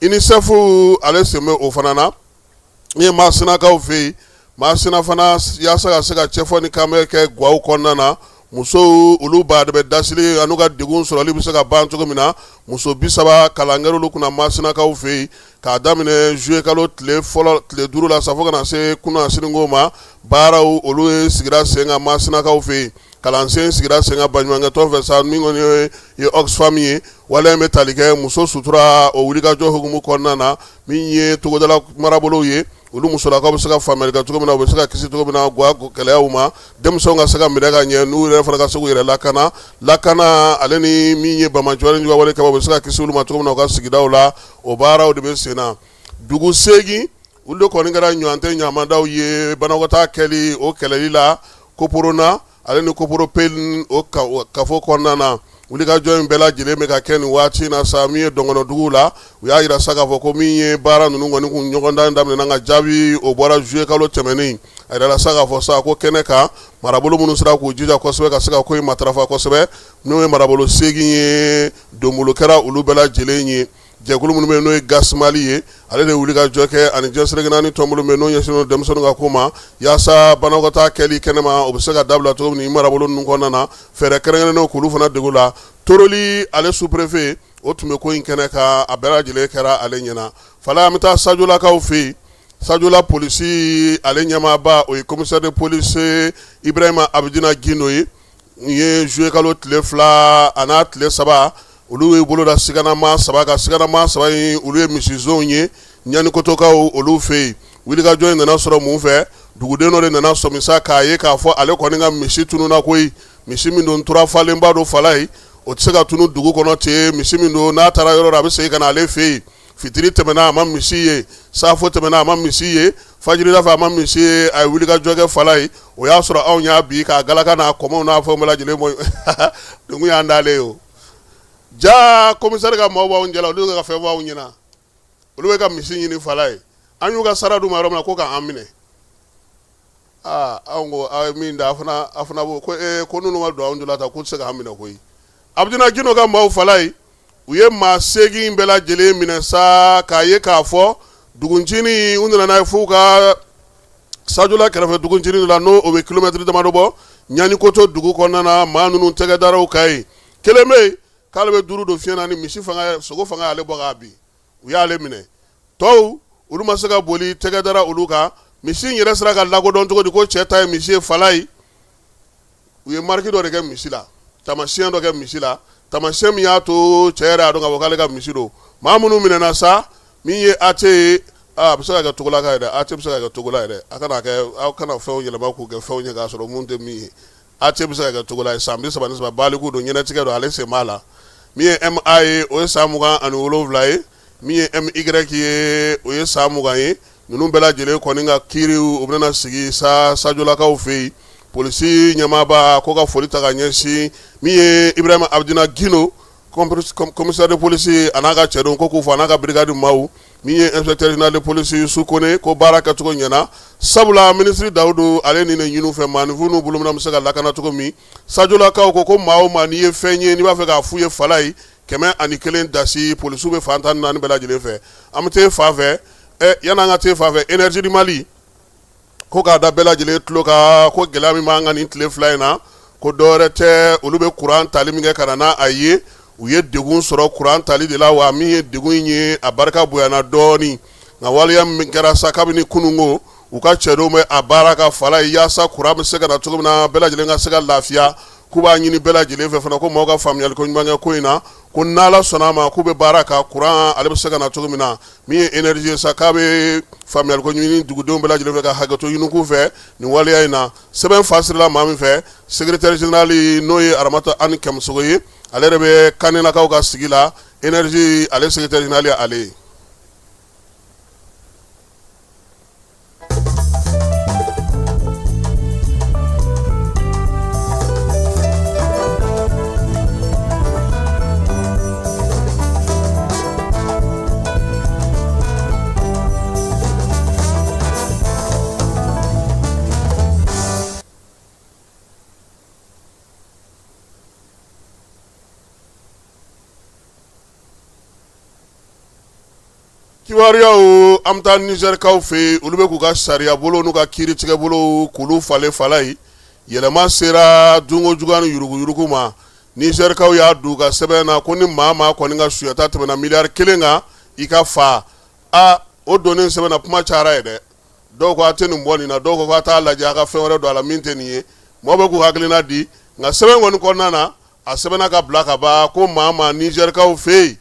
UNICEF, ale sen bɛ o fana na. N ye Masinakaw fɛ yen, Masina fana, yaasa ka se ka cɛfɔ ni kanbɛn kɛ gaw kɔnɔna na, musow olu ba de bɛ dasiri an'u ka degun sɔrɔli bɛ se ka ban cogo min na, muso 30 kalan kɛra olu kunna Masinakaw fɛ yen k'a daminɛ juillet kalo tile fɔlɔ tile 5 la sa, fo ka na se kunasini ko ma. Baaraw olu ye sigira sen kan Masinakaw fɛ yen. Kalansen sigira sen kan baɲumankɛtɔn fɛ sa, min kɔni ye Oxfam ye. Waleya in bɛ tali kɛ muso sutura o wulikajɔ hukumu kɔnɔna na. Min ye togodala marabolow ye, olu musolakaw bɛ se ka faamuyali kɛ cogo min na, u bɛ se ka kisi cogo min na ga gɛlɛyaw ma, denmisɛnw ka se ka minɛ ka ɲɛ, n'u yɛrɛ fana ka se k'u yɛrɛ lakana lakana ale ni min ye banbaanciwale ni juguya wale kɛbaaw bɛ se ka kisi olu ma cogo min na u ka sigidaw la, o baaraw de bɛ sen na. Dugu 8, olu de kɔni kɛra ɲɔgɔn tɛ ɲamadaw ye banakɔtaa kɛli o kɛlɛli la Koporona ale ni Koporopeli o kafo kɔnɔna na. Wulikajɔ in bɛɛ lajɛlen bɛ ka kɛ nin waati in na sa. Min ye dɔngɔnɔduguw la, u y'a jira sa k'a fɔ ko min ye baara ninnu kɔni kun ɲɔgɔndan daminɛna, ka jaabi o bɔra juillet kalo tɛmɛnen. A jirala sa k'a fɔ sa ko kɛnɛ kan, marabolo minnu sera k'u jija kosɛbɛ ka se ka ko in matarafa kosɛbɛ, n'o ye marabolo 8 ye, donbolo kɛra olu bɛɛ lajɛlen ye. Jɛkulu minnu bɛ yen n'o ye Gasmali ye, ale de wuli ka jɔ kɛ ani diɲɛ seleke naani tɔnbolo min n'o ɲɛsinnen don denmisɛnninw ka ko ma, yaasa banakɔtaa kɛli kɛnɛma o bɛ se ka dabila cogo min marabolo ninnu kɔnɔna na, fɛɛrɛ kɛrɛnkɛrɛnnenw k'olu fana degu la. Toroli ale sous-préfet o tun bɛ ko in kɛnɛ kan, a bɛɛ lajɛlen kɛra ale ɲɛna. Falaye, an bɛ taa Sajolakaw fɛ yen. Sajola polisi ale ɲɛmaaba, o ye commissaire de police Ibrahima Abudina Gindo ye. Nin ye juillet kalo tile 2 a n'a tile 3, olu ye bolo da siganamaa 3 kan. Siganamaa 3 in, olu ye misisonw ye Ɲanikotokaw olu fɛ yen. Wulikajɔ in nana sɔrɔ mun fɛ? Duguden dɔ de nana sɔmi sa k'a ye k'a fɔ ale kɔni ka misi tununna koyi. Misi min don, tura falenba don Falaye, o tɛ se ka tunun dugu kɔnɔ ten. Misi min don, n'a taara yɔrɔ a bɛ segin ka na ale fɛ yen. Fitiri tɛmɛna, a ma misi ye. Safo tɛmɛna, a ma misi ye. Fajirida fɛ, a ma misi ye. A ye wulikajɔ kɛ Falaye, o y'a sɔrɔ anw y'a bi k'a galaka n'a kɔmɔw n'a fɛnw bɛɛ lajɛlen bɔ. Degun y'an dalen ye o. Ja commissaire ka maaw b'anw jala, olu bɛ ka fɛn fɔ anw ɲɛna, olu bɛ ka misi ɲini Falaye. An y'u ka sara d'u ma yɔrɔ min na, ko k'an minɛ. Aa, anw ko aw ye min da, a fana b'o ko ee, ko ninnu ma don anw jala ta, k'u tɛ se k'an minɛ koyi. Abudina Gindo ka maaw Falaye, u ye maa 8 bɛɛ lajɛlen minɛ sa k'a ye k'a fɔ duguncinin u nana n'a ye f'u ka Sajola kɛrɛfɛ duguncinin la, n'o o bɛ kilomɛtiri damadɔ bɔ Ɲanikoto dugu kɔnɔna na. Maa ninnu tɛgɛ dara u kan yen. Kelen bɛ yen k'ale bɛ duuru don fiɲɛ na ni misi fanga, sogo fanga y'ale bɔ k'a bin, u y'ale minɛ. Tɔw, olu ma se ka boli, tɛgɛ dara olu kan. Misi in yɛrɛ sera ka lakodɔn cogo di ko cɛ ta ye misi ye Falaye? U ye marque dɔ de kɛ misi la, taamasiyɛn dɔ kɛ misi la, taamasiyɛn min y'a to cɛ yɛrɛ y'a dɔn k'a fɔ k'ale ka misi don. Maa minnu minɛna sa, min ye AT ye, a bɛ se ka kɛ Togolaka ye dɛ, AT bɛ se ka kɛ Togola ye dɛ, a kana kɛ, aw kana fɛnw yɛlɛma k'u kɛ fɛnw ye k'a sɔrɔ mun tɛ min ye. AT bɛ se ka kɛ Togola ye, san 33, baliku don, ɲɛnɛtigɛ don, ale sen b'a la. Min ye MA ye, o ye san 27 ye. Min ye MY ye, o ye san 20 ye. Ninnu bɛɛ lajɛlen kɔni ka kiiri, u bɛna sigi sa Sajolakaw fɛ yen. Polisi ɲɛmaaba ko ka foli ta ka ɲɛsin min ye Ibrahima Abudina Gindo, commissaire de police, a n'a ka cɛdenw, ko k'u fo, a n'a ka brigade maaw. Min ye inspecteur général de police Yusu Kone, ko baara kɛcogo ɲɛna, sabula minisiri Dawudu ale ni ne ɲini fɛ maaninfin n'u bolominɛn bɛ se ka lakana cogo min. Sajolakaw ko maa o maa n'i ye fɛn ye, n'i b'a fɛ k'a f'u ye Falaye, 101 dasi, polisiw bɛ fan 14 bɛɛ lajɛlen fɛ. An bɛ taa fan fɛ. Yan'an ka taa fan fɛ, Énergie du Mali ko k'a da bɛɛ lajɛlen tulo kan ko gɛlɛya min b'an kan nin tile 2 in na, ko dɔwɛrɛ tɛ, olu bɛ kuran tali min kɛ ka na n'a ye, u ye degun sɔrɔ kuran tali de la. Wa min ye degun in ye, a barika bonyana dɔɔnin, nka waleya min kɛra sa kabini kununko, u ka cɛdenw bɛ a baara kan Falaye, yaasa kuran bɛ se ka na cogo min na, bɛɛ lajɛlen ka se ka lafiya. K'u b'a ɲini bɛɛ lajɛlen fɛ fana ko maaw ka faamuyali ko ɲuman kɛ ko in na, ko n'Ala sɔnna a ma, k'u bɛ baara kan kuran ale bɛ se ka na cogo min na. Min ye énergie ye sa, k'a bɛ faamuyali ko ɲini dugudenw bɛɛ lajɛlen fɛ ka hakɛto ɲini k'u fɛ nin waleya in na. Sɛbɛn fasirila maa min fɛ, secrétaire général n'o ye Aramata Ani Kɛmɛsogo ye, ale yɛrɛ bɛ Kanelakaw ka sigi la. Énergie ale secrétaire général ye ale ye. Kibaruyaw, an bɛ taa Nizɛrikaw fɛ yen. Olu bɛ k'u ka sariya bolo n'u ka kiiritigɛ bolo k'olu falen Falaye. Yɛlɛma sera dunko juguya ni yuruguyurugu ma. Nizɛrikaw y'a don u ka sɛbɛn na ko ni maa maa kɔni ka sonyata tɛmɛna miliyari 1 kan, i ka fa. A o donnen sɛbɛn na, kuma cayara ye dɛ. Dɔw ko a tɛ nin bɔ nin na, dɔw ko k'a t'a lajɛ, a ka fɛn wɛrɛ don a la min tɛ nin ye. Maaw bɛ k'u hakilina di, nka sɛbɛn kɔni kɔnɔna na, a sɛbɛnna ka bila ka ban ko maa maa Nizɛrikaw fɛ yen,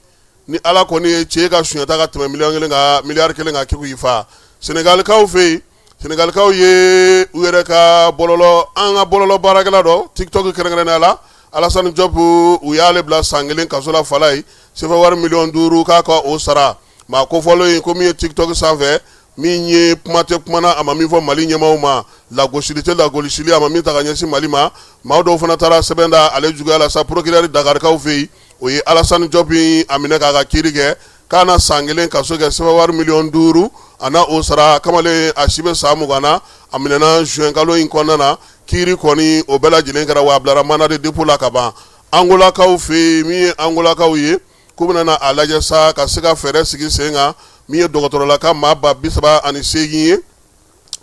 ni Ala kɔni ye cɛ ka sonyata ka tɛmɛ miliyɔn kelen kan, miliyari kelen kan, k'i k'i fa. Senegalikaw fɛ yen, Senegalikaw ye u yɛrɛ ka bɔlɔlɔ, an ka bɔlɔlɔ baarakɛla dɔ, TikTok kɛrɛnkɛrɛnnenya la, Alassane Diop, u y'ale bila san 1 kaso la Falaye, sefa wari miliyɔn 5 k'a ka o sara. Maa kofɔlen in ko min ye TikTok sanfɛ, min ye kuma tɛ kuma na, a ma min fɔ Mali ɲɛmaaw ma, lagosili tɛ lagosili, a ma min ta ka ɲɛsin Mali ma. Maa dɔw fana taara sɛbɛn da ale juguya la sa procureur Dakarikaw fɛ yen. O ye Alassane Diop a minɛ k'a ka kiiri kɛ, k'a na san 1 kaso kɛ, sefa wari miliyɔn 5 a na o sara. Kamalen a si bɛ san 20 na, a minɛna juin kalo in kɔnɔna na. Kiiri kɔni o bɛɛ lajɛlen kɛra, wa a bilara mandat de dépôt la ka ban. Angolakaw fɛ yen, min ye Angolakaw ye. k'u bɛna na a lajɛ sa ka se ka fɛɛrɛ sigi sen kan min ye dɔgɔtɔrɔlaka maa 38 000 ye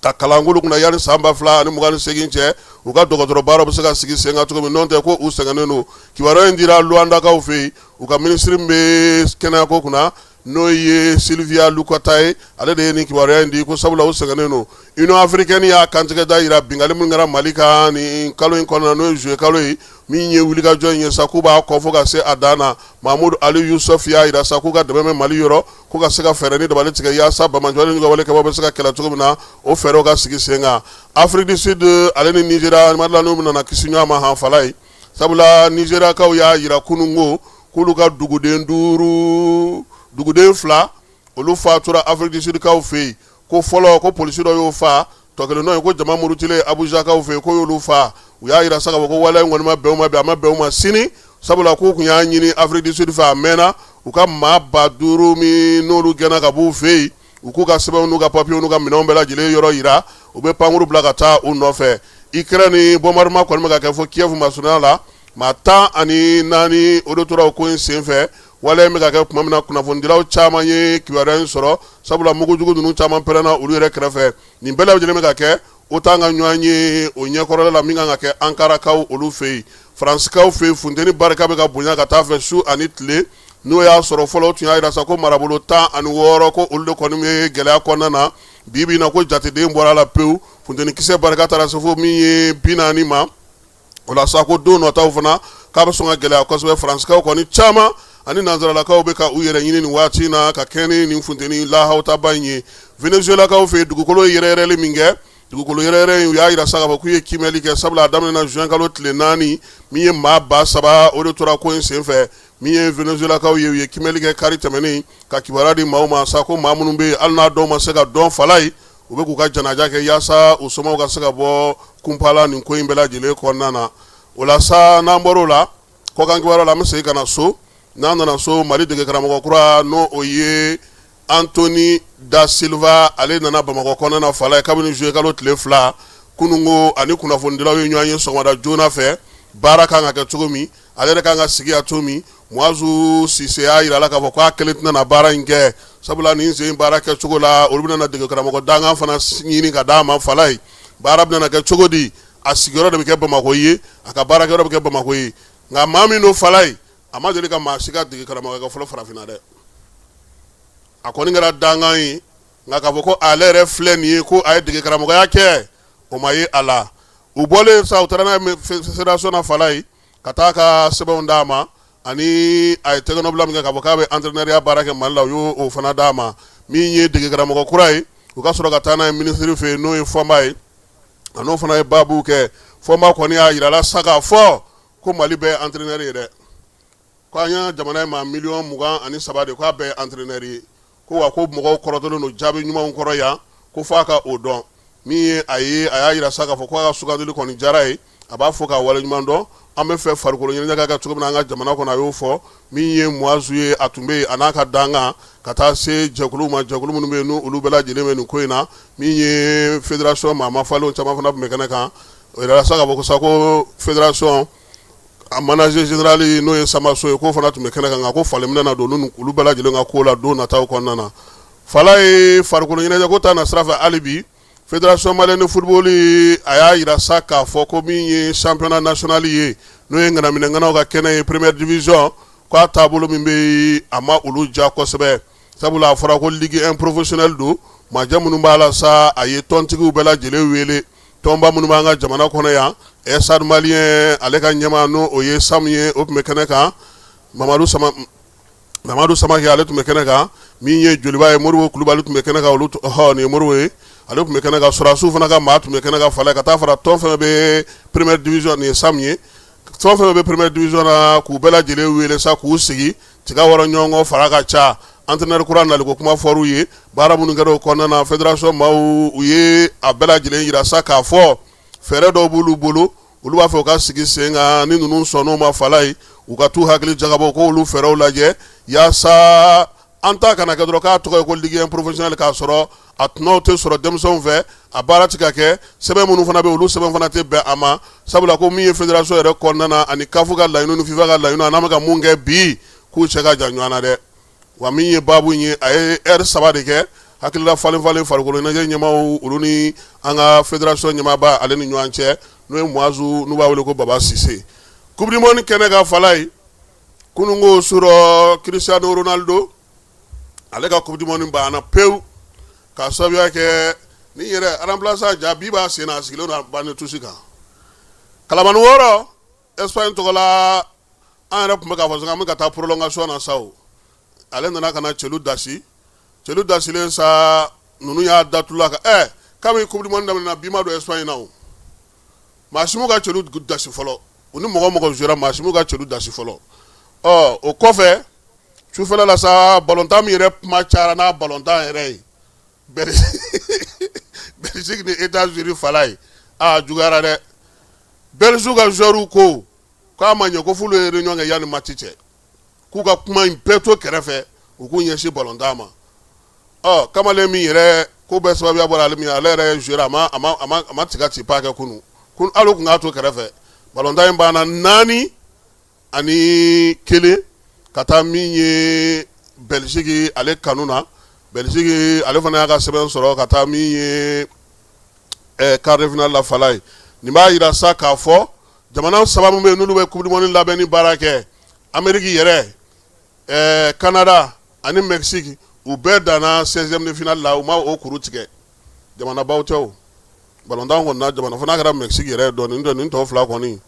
ka kalan k'olu kunna yanni san 2028 cɛ, u ka dɔgɔtɔrɔ baaraw bɛ se ka sigi sen kan cogo min, n'o tɛ ko u sɛgɛnnen don. Kibaruya in dira Luwandakaw fɛ yen, u ka minisiri min bɛ kɛnɛyako kunna, n'o ye Sylvia Lukata ye, ale de ye nin kibaruya in di, ko sabula u sɛgɛnnen don. Union africaine y'a kantigɛ da jira binkanni min kɛra Mali kan nin kalo in kɔnɔna, n'o ye juillet kalo ye, min ye wulikajɔ in ye sa, k'u b'a kɔ fo ka se a dan na. Mahamudu Ali Yusufu y'a jira sa k'u ka dɛmɛ bɛ Mali yɔrɔ, ko ka se ka fɛɛrɛ ni dabali tigɛ yaasa banbaanciwale ni walekɛbaaw bɛ se ka kɛlɛ cogo min na, o fɛɛrɛw ka sigi sen kan. Afrique du Sud ale ni Nigéria n'u nana kisi ɲɔgɔn ma hanfala ye, sabula Nigériakaw y'a jira kunun ko k'olu ka duguden duuru, duguden fila, olu fatura Afrique du Sudkaw fɛ yen. Ko fɔlɔ, ko polisi dɔ y'o fa, tɔ kelen dɔ ye ko jama murutilen Abujakaw fɛ yen, ko y'olu fa. U y'a jira sa k'a fɔ ko waleya in kɔni ma bɛn u ma bi, a ma bɛn u ma sini, sabula k'u tun y'a ɲini Afrique du Sud fɛ a mɛnna, u ka maa 5000 min n'olu gɛnna ka b'u fɛ yen, u k'u ka sɛbɛnw n'u ka papiyew n'u ka minɛnw bɛɛ lajɛlen yɔrɔ jira, u bɛ pankuru bila ka taa u nɔfɛ. Ukraine, bombardement kɔni bɛ ka kɛ fo Kiev masurunya la, maa 14 o de tora o ko in senfɛ. Waleya in bɛ ka kɛ tuma min na, kunnafonidilaw caman ye kibaruya in sɔrɔ, sabula mugujugu ninnu caman pɛrɛnna olu yɛrɛ kɛrɛfɛ. Nin bɛɛ lajɛlen bɛ ka kɛ OTAN ka ɲɔgɔn ye o ɲɛkɔrɔla la min kan ka kɛ Ankarakaw olu fɛ yen. Faransikaw fɛ yen, funteni barika bɛ ka bonya ka taa fɛ su ani tile. N'o y'a sɔrɔ fɔlɔ tun y'a jira sa ko marabolo 16 ko olu de kɔni bɛ gɛlɛya kɔnɔna na, bi bi in na ko jateden bɔra a la pewu. Funteni kisɛ barika taara se fo min ye 40 ma. O la sa, ko don nataw fana k'a bɛ sɔn ka gɛlɛya kosɛbɛ. Faransikaw kɔni caman ani nansaralakaw bɛ ka u yɛrɛ ɲini nin waati in na ka kɛɲɛ ni nin funteni lahawutaba in ye. Venezuelakaw fɛ yen, dugukolo ye yɛrɛyɛrɛli min kɛ, dugukolo yɛrɛyɛrɛ in, u y'a jira sa k'a fɔ k'u ye kiimɛli kɛ, sabula a daminɛna juin kalo tile 4, min ye maa 3000 o de tora ko in senfɛ. Min ye Venezuelakaw ye, u ye kiimɛli kɛ kari tɛmɛnen ka kibaruya di maaw ma sa ko maa minnu bɛ yen, hali n'a dɔw ma se ka dɔn fala ye, u bɛ k'u ka janaja kɛ yaasa u somaw ka se ka bɔ kunpa la nin ko in bɛɛ lajɛlen kɔnɔna na. O la sa, n'an bɔr'o la, kɔkan kibaruya la, an bɛ segin ka na so. N'an nana so, Mali dege karamɔgɔ kura, n'o o ye Antoni da Silva, ale nana Bamakɔ kɔnɔna na fala ye kabini juillet kalo tile 2. Kununko ani kunnafonidilaw ye ɲɔgɔn ye sɔgɔmada joona fɛ. Baara kan ka kɛ cogo min, ale yɛrɛ kan ka sigi yan cogo min, Muazu Sise y'a jira a la k'a fɔ k'a kelen tɛna na baara in kɛ, sabula nin sen baara kɛcogo la, olu bɛna dege karamɔgɔ dankan fana ɲini ka d'a ma fala ye. Baara bɛna kɛ cogo di? A sigiyɔrɔ de bɛ kɛ Bamakɔ ye, a ka baarakɛyɔrɔ bɛ kɛ Bamakɔ ye. Nka maa min don fala ye, a ma deli ka maa si ka dege karamɔgɔ kɛ fɔlɔ farafinna dɛ. A kɔni kɛra dankan ye, nka k'a fɔ ko ale yɛrɛ filɛ nin ye ko a ye dege karamɔgɔya kɛ, o ma ye a la. U bɔlen sa, u taara n'a ye fédération na fala ye ka taa ka sɛbɛnw d'a ma, ani a ye tɛgɛnɔbila min kɛ k'a fɔ k'a bɛ entraîneurya baara kɛ Mali la, u y'o fana d'a ma. Min ye dege karamɔgɔ kura ye, u ka sɔrɔ ka taa n'a ye minisiri fɛ yen, n'o ye Fɔnba ye, a n'o fana ye baabu kɛ. Fɔnba kɔni y'a jira la sa k'a fɔ ko Mali bɛɛ ye entraîneur ye dɛ, ko an ka jamana ye maa miliyɔn 23 de, k'a bɛɛ ye entraîneur ye, ko wa ko mɔgɔw kɔrɔtɔlen don jaabi ɲumanw kɔrɔ yan, ko f'a ka o dɔn. Min ye a ye, a y'a jira sa k'a fɔ k'a ka sugandili kɔni diyara ye, a b'a fɔ k'a waleɲuman dɔn. An bɛ fɛ farikolo ɲɛnajɛ ka kɛ cogo min na an ka jamana kɔnɔ, a y'o fɔ. Min ye Muazu ye, a tun bɛ yen, a n'a ka dankan, ka taa se jɛkulu ma, jɛkulu minnu bɛ yen n'olu bɛɛ lajɛlen bɛ nin ko in na. Min ye fédération maa mafalenw caman fana tun bɛ kɛnɛ kan. O yɛrɛ sa k'a fɔ ko sa ko fédération a manager général, n'o ye Samba So ye, k'o fana tun bɛ kɛnɛ kan, nka ko falen bɛna don olu bɛɛ lajɛlen ka ko la don nataw kɔnɔna na. Fala ye, farikolo ɲɛnajɛ ko ta na sira fɛ hali bi, Fédération malienne de football, a y'a jira sa k'a fɔ ko min ye championnat national ye, n'o ye ŋanaminɛŋanaw ka kɛnɛ ye, première division, k'a taabolo min bɛ yen, a ma olu diya kosɛbɛ, sabula a fɔra ko ligue 1 professionnel don. Majɛ minnu b'a la sa, a ye tɔntigiw bɛɛ lajɛlen wele, tɔnba minnu b'an ka jamana kɔnɔ yan. Stade Malien, ale ka ɲɛmaa, n'o o ye Samu ye, o tun bɛ kɛnɛ kan. Mamadu Samakɛ, ale tun bɛ kɛnɛ kan. Min ye Joliba ye, Moribo Kulubali tun bɛ kɛnɛ kan. Olu hɔ, nin ye Moribo ye, ale tun bɛ kɛnɛ kan. Sɔrɔdasiw fana ka maa tun bɛ kɛnɛ kan fala, ka taa fara tɔn fɛn bɛ première division, nin ye Samu ye, tɔn fɛn bɛ première division na, k'u bɛɛ lajɛlen wele sa k'u sigi tiga wɔrɔ ɲɔgɔn kɔ fara ka ca. Entraîneur kura naliko kuma fɔr'u ye, baara minnu kɛra o kɔnɔna na, fédération maaw u ye a bɛɛ lajɛlen jira sa k'a fɔ fɛɛrɛ dɔw b'olu bolo, olu b'a fɛ u ka sigi sen kan. Ni ninnu sɔnn'o ma fala ye, u ka t'u hakili jagabɔ k'olu fɛɛrɛw lajɛ yaasa an ta kana kɛ dɔrɔn k'a tɔgɔ ye ko ligue 1 professionnel, k'a sɔrɔ a tɔnɔw tɛ sɔrɔ denmisɛnw fɛ, a baara tɛ ka kɛ, sɛbɛn minnu fana bɛ, olu sɛbɛn fana tɛ bɛn a ma, sabula ko min ye fédération yɛrɛ kɔnɔna na ani CAF ka laɲiniw ni FIFA ka laɲiniw, a n'an bɛ ka mun kɛ bi. K'u cɛ ka jan ɲɔgɔn na dɛ. Wa min ye baabu in ye, a ye heure 3 de kɛ hakilila falen falen farikolo ɲɛnajɛ ɲɛmaaw olu ni an ka fédération ɲɛmaaba ale ni ɲɔgɔn cɛ, n'o ye Muazu, n'u b'a wele ko Baba Sise. Coupe du monde kɛnɛ kan Falaye, kununko su rɔ, Cristiano Ronaldo ale ka coupe du monde banna pewu k'a sababuya kɛ ni yɛrɛ remplaçant ja bi b'a sen na, a sigilen don banc de touche kan. Kalamani 6 Espagne tɔgɔ la, an yɛrɛ tun bɛ k'a fɔ an bɛ ka taa prolongation na sa, o ale nana ka na celu dasi. Celu dasilen sa, ninnu y'a datula ka kabini coupe du monde daminɛna, bi ma don Espagne na, o maa si m'u ka celu dasi fɔlɔ. U ni mɔgɔ mɔgɔ jouera, maa si m'u ka celu dasi fɔlɔ. Ɔ o kɔfɛ, sufɛla la sa, balontan min yɛrɛ kuma cayara n'a balontan yɛrɛ ye, Belgique ni États-Unis Falaye, aa juguyara dɛ. Belgique ka joueurs ko k'a ma ɲɛ ko f'olu ye réunion kɛ yanni match cɛ, k'u ka kuma in bɛɛ to kɛrɛfɛ, u k'u ɲɛsin balontan ma. Ɔ kamalen min yɛrɛ ko bɛɛ sababuya bɔra ale min, ale yɛrɛ jouera, a ma tiga ci pa kɛ kunun. Hali o tun k'a to kɛrɛfɛ. Balontan in banna 4-1 ka taa min ye Belgique ale kanu na. Belgique ale fana y'a ka sɛbɛn sɔrɔ ka taa min ye quart de finale la Falaye. Nin b'a jira sa k'a fɔ jamana saba min bɛ yen n'olu bɛ coupe du monde labɛnni baara kɛ, Amérique yɛrɛ, Canada ani Mexique, u bɛɛ danna 16e de finale la, u ma o kuru tigɛ. Jamanabaw tɛ o balontan kɔni na, jamana fo n'a kɛra Mexique yɛrɛ dɔɔnin tɛ nin tɔ fila kɔni.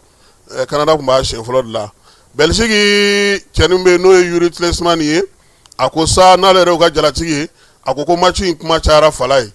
Canada tun b'a siɲɛ fɔlɔ de la. Belgique cɛnin bɛ yen n'o ye Youri Tielemans ye, a ko sa n'ale yɛrɛ y'u ka jalatigi ye, a ko ko match in kuma cayara Falaye,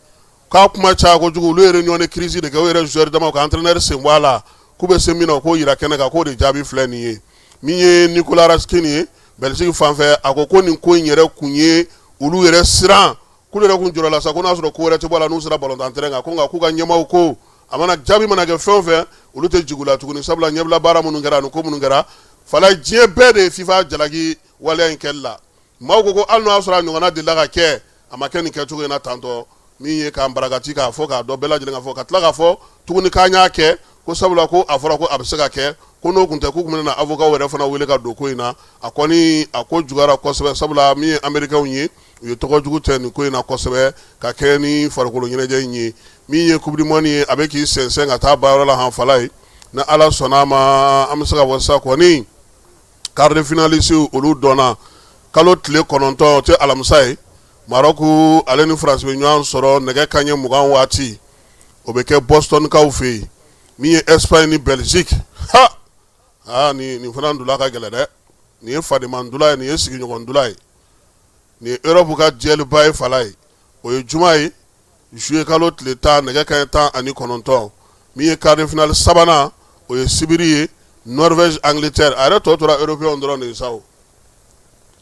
k'a kuma caya kojugu. Olu ye réunion de crise de kɛ, u yɛrɛ joueur damaw ka entraîneur sen bɔ a la, k'u bɛ se min na, u k'o jira kɛnɛ kan, k'o de jaabi filɛ nin ye. Min ye Nicolas Raskin ye Belgique fanfɛ, a ko ko nin ko in yɛrɛ kun ye olu yɛrɛ siran, k'olu yɛrɛ kun jɔrɔ la sa ko n'a sɔrɔ ko wɛrɛ tɛ bɔ a la n'u sera balontan terrain kan, ko nka k'u ka ɲɛmaaw ko a mana jaabi mana kɛ fɛn o fɛn, olu tɛ jigin u la tuguni, sabula ɲɛbila baara minnu kɛra ani ko minnu kɛra Falaye, diɲɛ bɛɛ de ye FIFA jalaki waleya in kɛli la. Maaw ko ko hali n'o y'a sɔrɔ a ɲɔgɔnna delila ka kɛ, a ma kɛ nin kɛcogo in na tantɔ, min ye k'an barakati k'a fɔ k'a dɔn bɛɛ lajɛlen ka fɔ, ka tila k'a fɔ tuguni k'an y'a kɛ ko sabula ko a fɔra ko a bɛ se ka kɛ, ko n'o tun tɛ k'u tun bɛna avocat yɛrɛ fana wele ka don ko in na. A kɔni a ko juguyara kosɛbɛ, sabula min ye américains ye, u ye tɔgɔ jugu tɛ nin ko in na kosɛbɛ ka kɛ ni farikolo ɲɛnajɛ in ye. Min ye coupe du monde ye, a bɛ k'i sɛnsɛn ka taa baarayɔrɔ la han Falaye. Ni Ala sɔnna a ma, an bɛ se ka fɔ sisan kɔni quart de finaliste olu dɔnna. Kalo tile 9, o tɛ alamisa ye, Maroc ale ni France bɛ ɲɔgɔn sɔrɔ nɛgɛ kanɲɛ 20 waati, o bɛ kɛ Bostonkaw fɛ yen. Min ye Espagne ni Belgique, ha aa nin fana ndula ka gɛlɛn dɛ. Nin ye fadima ndula ye, nin ye sigiɲɔgɔn ndula ye, nin ye Europe ka duel ba ye Falaye. O ye juma ye, juillet kalo tile 10, nɛgɛ kanɲɛ 19. Min ye quart de finale sabanan, o ye sibiri ye, Norvège Angleterre. A yɛrɛ tɔ tora européen dɔrɔn de ye sa. O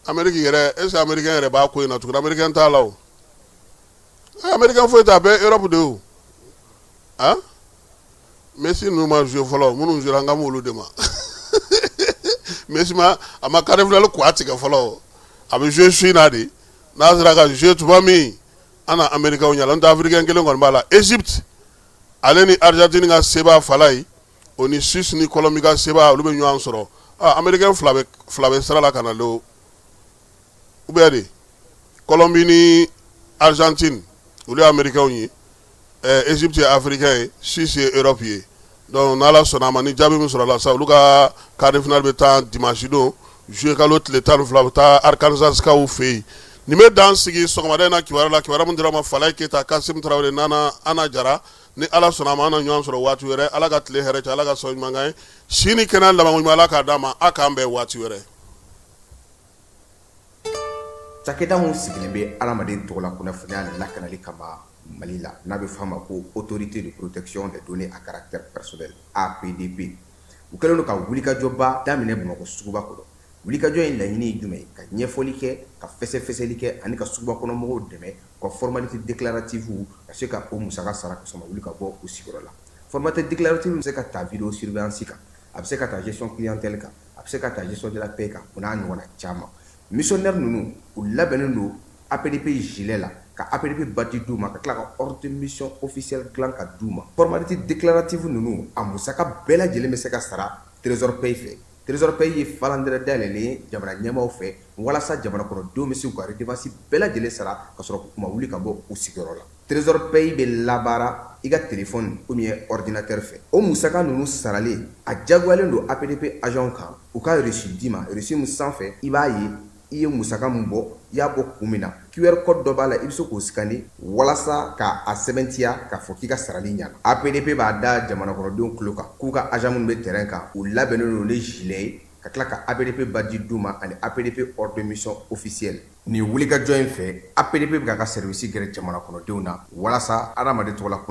Amérique yɛrɛ, est ce que américain yɛrɛ b'a ko in na tuguni? Américain t'a la, o américain foyi t'a bɛɛ Europe de ye. O ah Messi ninnu ma jouer fɔlɔ, minnu jouera an kan b'olu de ma. Messi ma, a ma quart de finale kuwa tigɛ fɔlɔ, a bɛ jouer su in na de. N'a sera ka jouer tuma min, an na américain ɲɛ la. N'o tɛ africain kelen kɔni b'a la, Égypte ale ni Argentine ka seba Falaye, o ni Suisse ni Colombie ka seba, olu bɛ ɲɔgɔn sɔrɔ. Ah, américain fila bɛ sira la ka na lo, ou bien de Colombie ni Argentine, olu ye américain ye, Égypte ye africain ye, Suisse ye Europe ye. Donc n'Ala sɔnna a ma, ni jaabi min sɔrɔla sa, olu ka quart de finale bɛ taa dimanche don, juillet kalo tile 12, bɛ taa Arkansas kaw fɛ yen. Nin bɛ dan sigi sɔgɔmada in na kibaruya la, kibaruya min dira ma Falaye Keyita, Kasim Tarawele nana, Ana Jara. Ni Ala sɔnna a ma, an na ɲɔgɔn sɔrɔ waati wɛrɛ. Ala ka tile hɛrɛ cɛ, Ala ka sɔn ɲuman kan ye, si ni kɛnɛya labanko ɲuman, Ala k'a d'an ma. A k'an bɛn waati wɛrɛ. Cakɛda min sigilen bɛ adamaden tɔgɔla kunnafoniya lakanali kama Mali la, n'a bɛ f'a ma ko Autorité de protection des données à caractère personnel, APDP, u kɛlen don ka wulikajɔba daminɛ Bamakɔ suguba kɔnɔ. Wulikajɔ in laɲini ye jumɛn ye? Ka ɲɛfɔli kɛ, ka fɛsɛfɛsɛli kɛ ani ka suguba kɔnɔ mɔgɔw dɛmɛ u ka formalité déclarative ka se ka o musaka sara ka sɔrɔ ma wuli ka bɔ u sigiyɔrɔ la. Formalité déclarative bɛ se ka ta vidéo surveillance kan, a bɛ se ka ta gestion clientèle kan, a bɛ se ka ta gestion de la paie kan, o n'a ɲɔgɔnna caman. Missionnaire ninnu, u labɛnnen don APDP gilet la, ka APDP badge d'u ma, ka tila ka ordre de mission officielle dilan ka d'u ma. Formalité déclarative ninnu, a musaka bɛɛ lajɛlen bɛ se ka sara Trésor Paye fɛ. Trésor Pay ye falandɛrɛ dayɛlɛlen ye jamana ɲɛmaaw fɛ walasa jamana kɔnɔdenw bɛ se k'u ka redevance bɛɛ lajɛlen sara ka sɔrɔ u ma wuli ka bɔ u sigiyɔrɔ la. Trésor Pay bɛ labaara i ka téléphone ou bien ordinateur fɛ. O musaka ninnu saralen, a jagoyalen don APDP agents kan u ka reçu d'i ma, reçu min sanfɛ i b'a ye i ye musaka min bɔ, i y'a bɔ kun min na. QR code dɔ b'a la, i bɛ se k'o scanner walasa ka a sɛbɛntiya k'a fɔ k'i ka sarali ɲɛna. APDP b'a da jamana kɔnɔdenw tulo kan k'u ka agent minnu bɛ terrain kan, u labɛnnen don ni gilet ye ka tila ka APDP badge d'u ma ani APDP ordre de mission officiel. Nin wulikajɔ in fɛ, APDP bɛ k'a ka service gɛrɛ jamana kɔnɔdenw na walasa adamaden tɔgɔla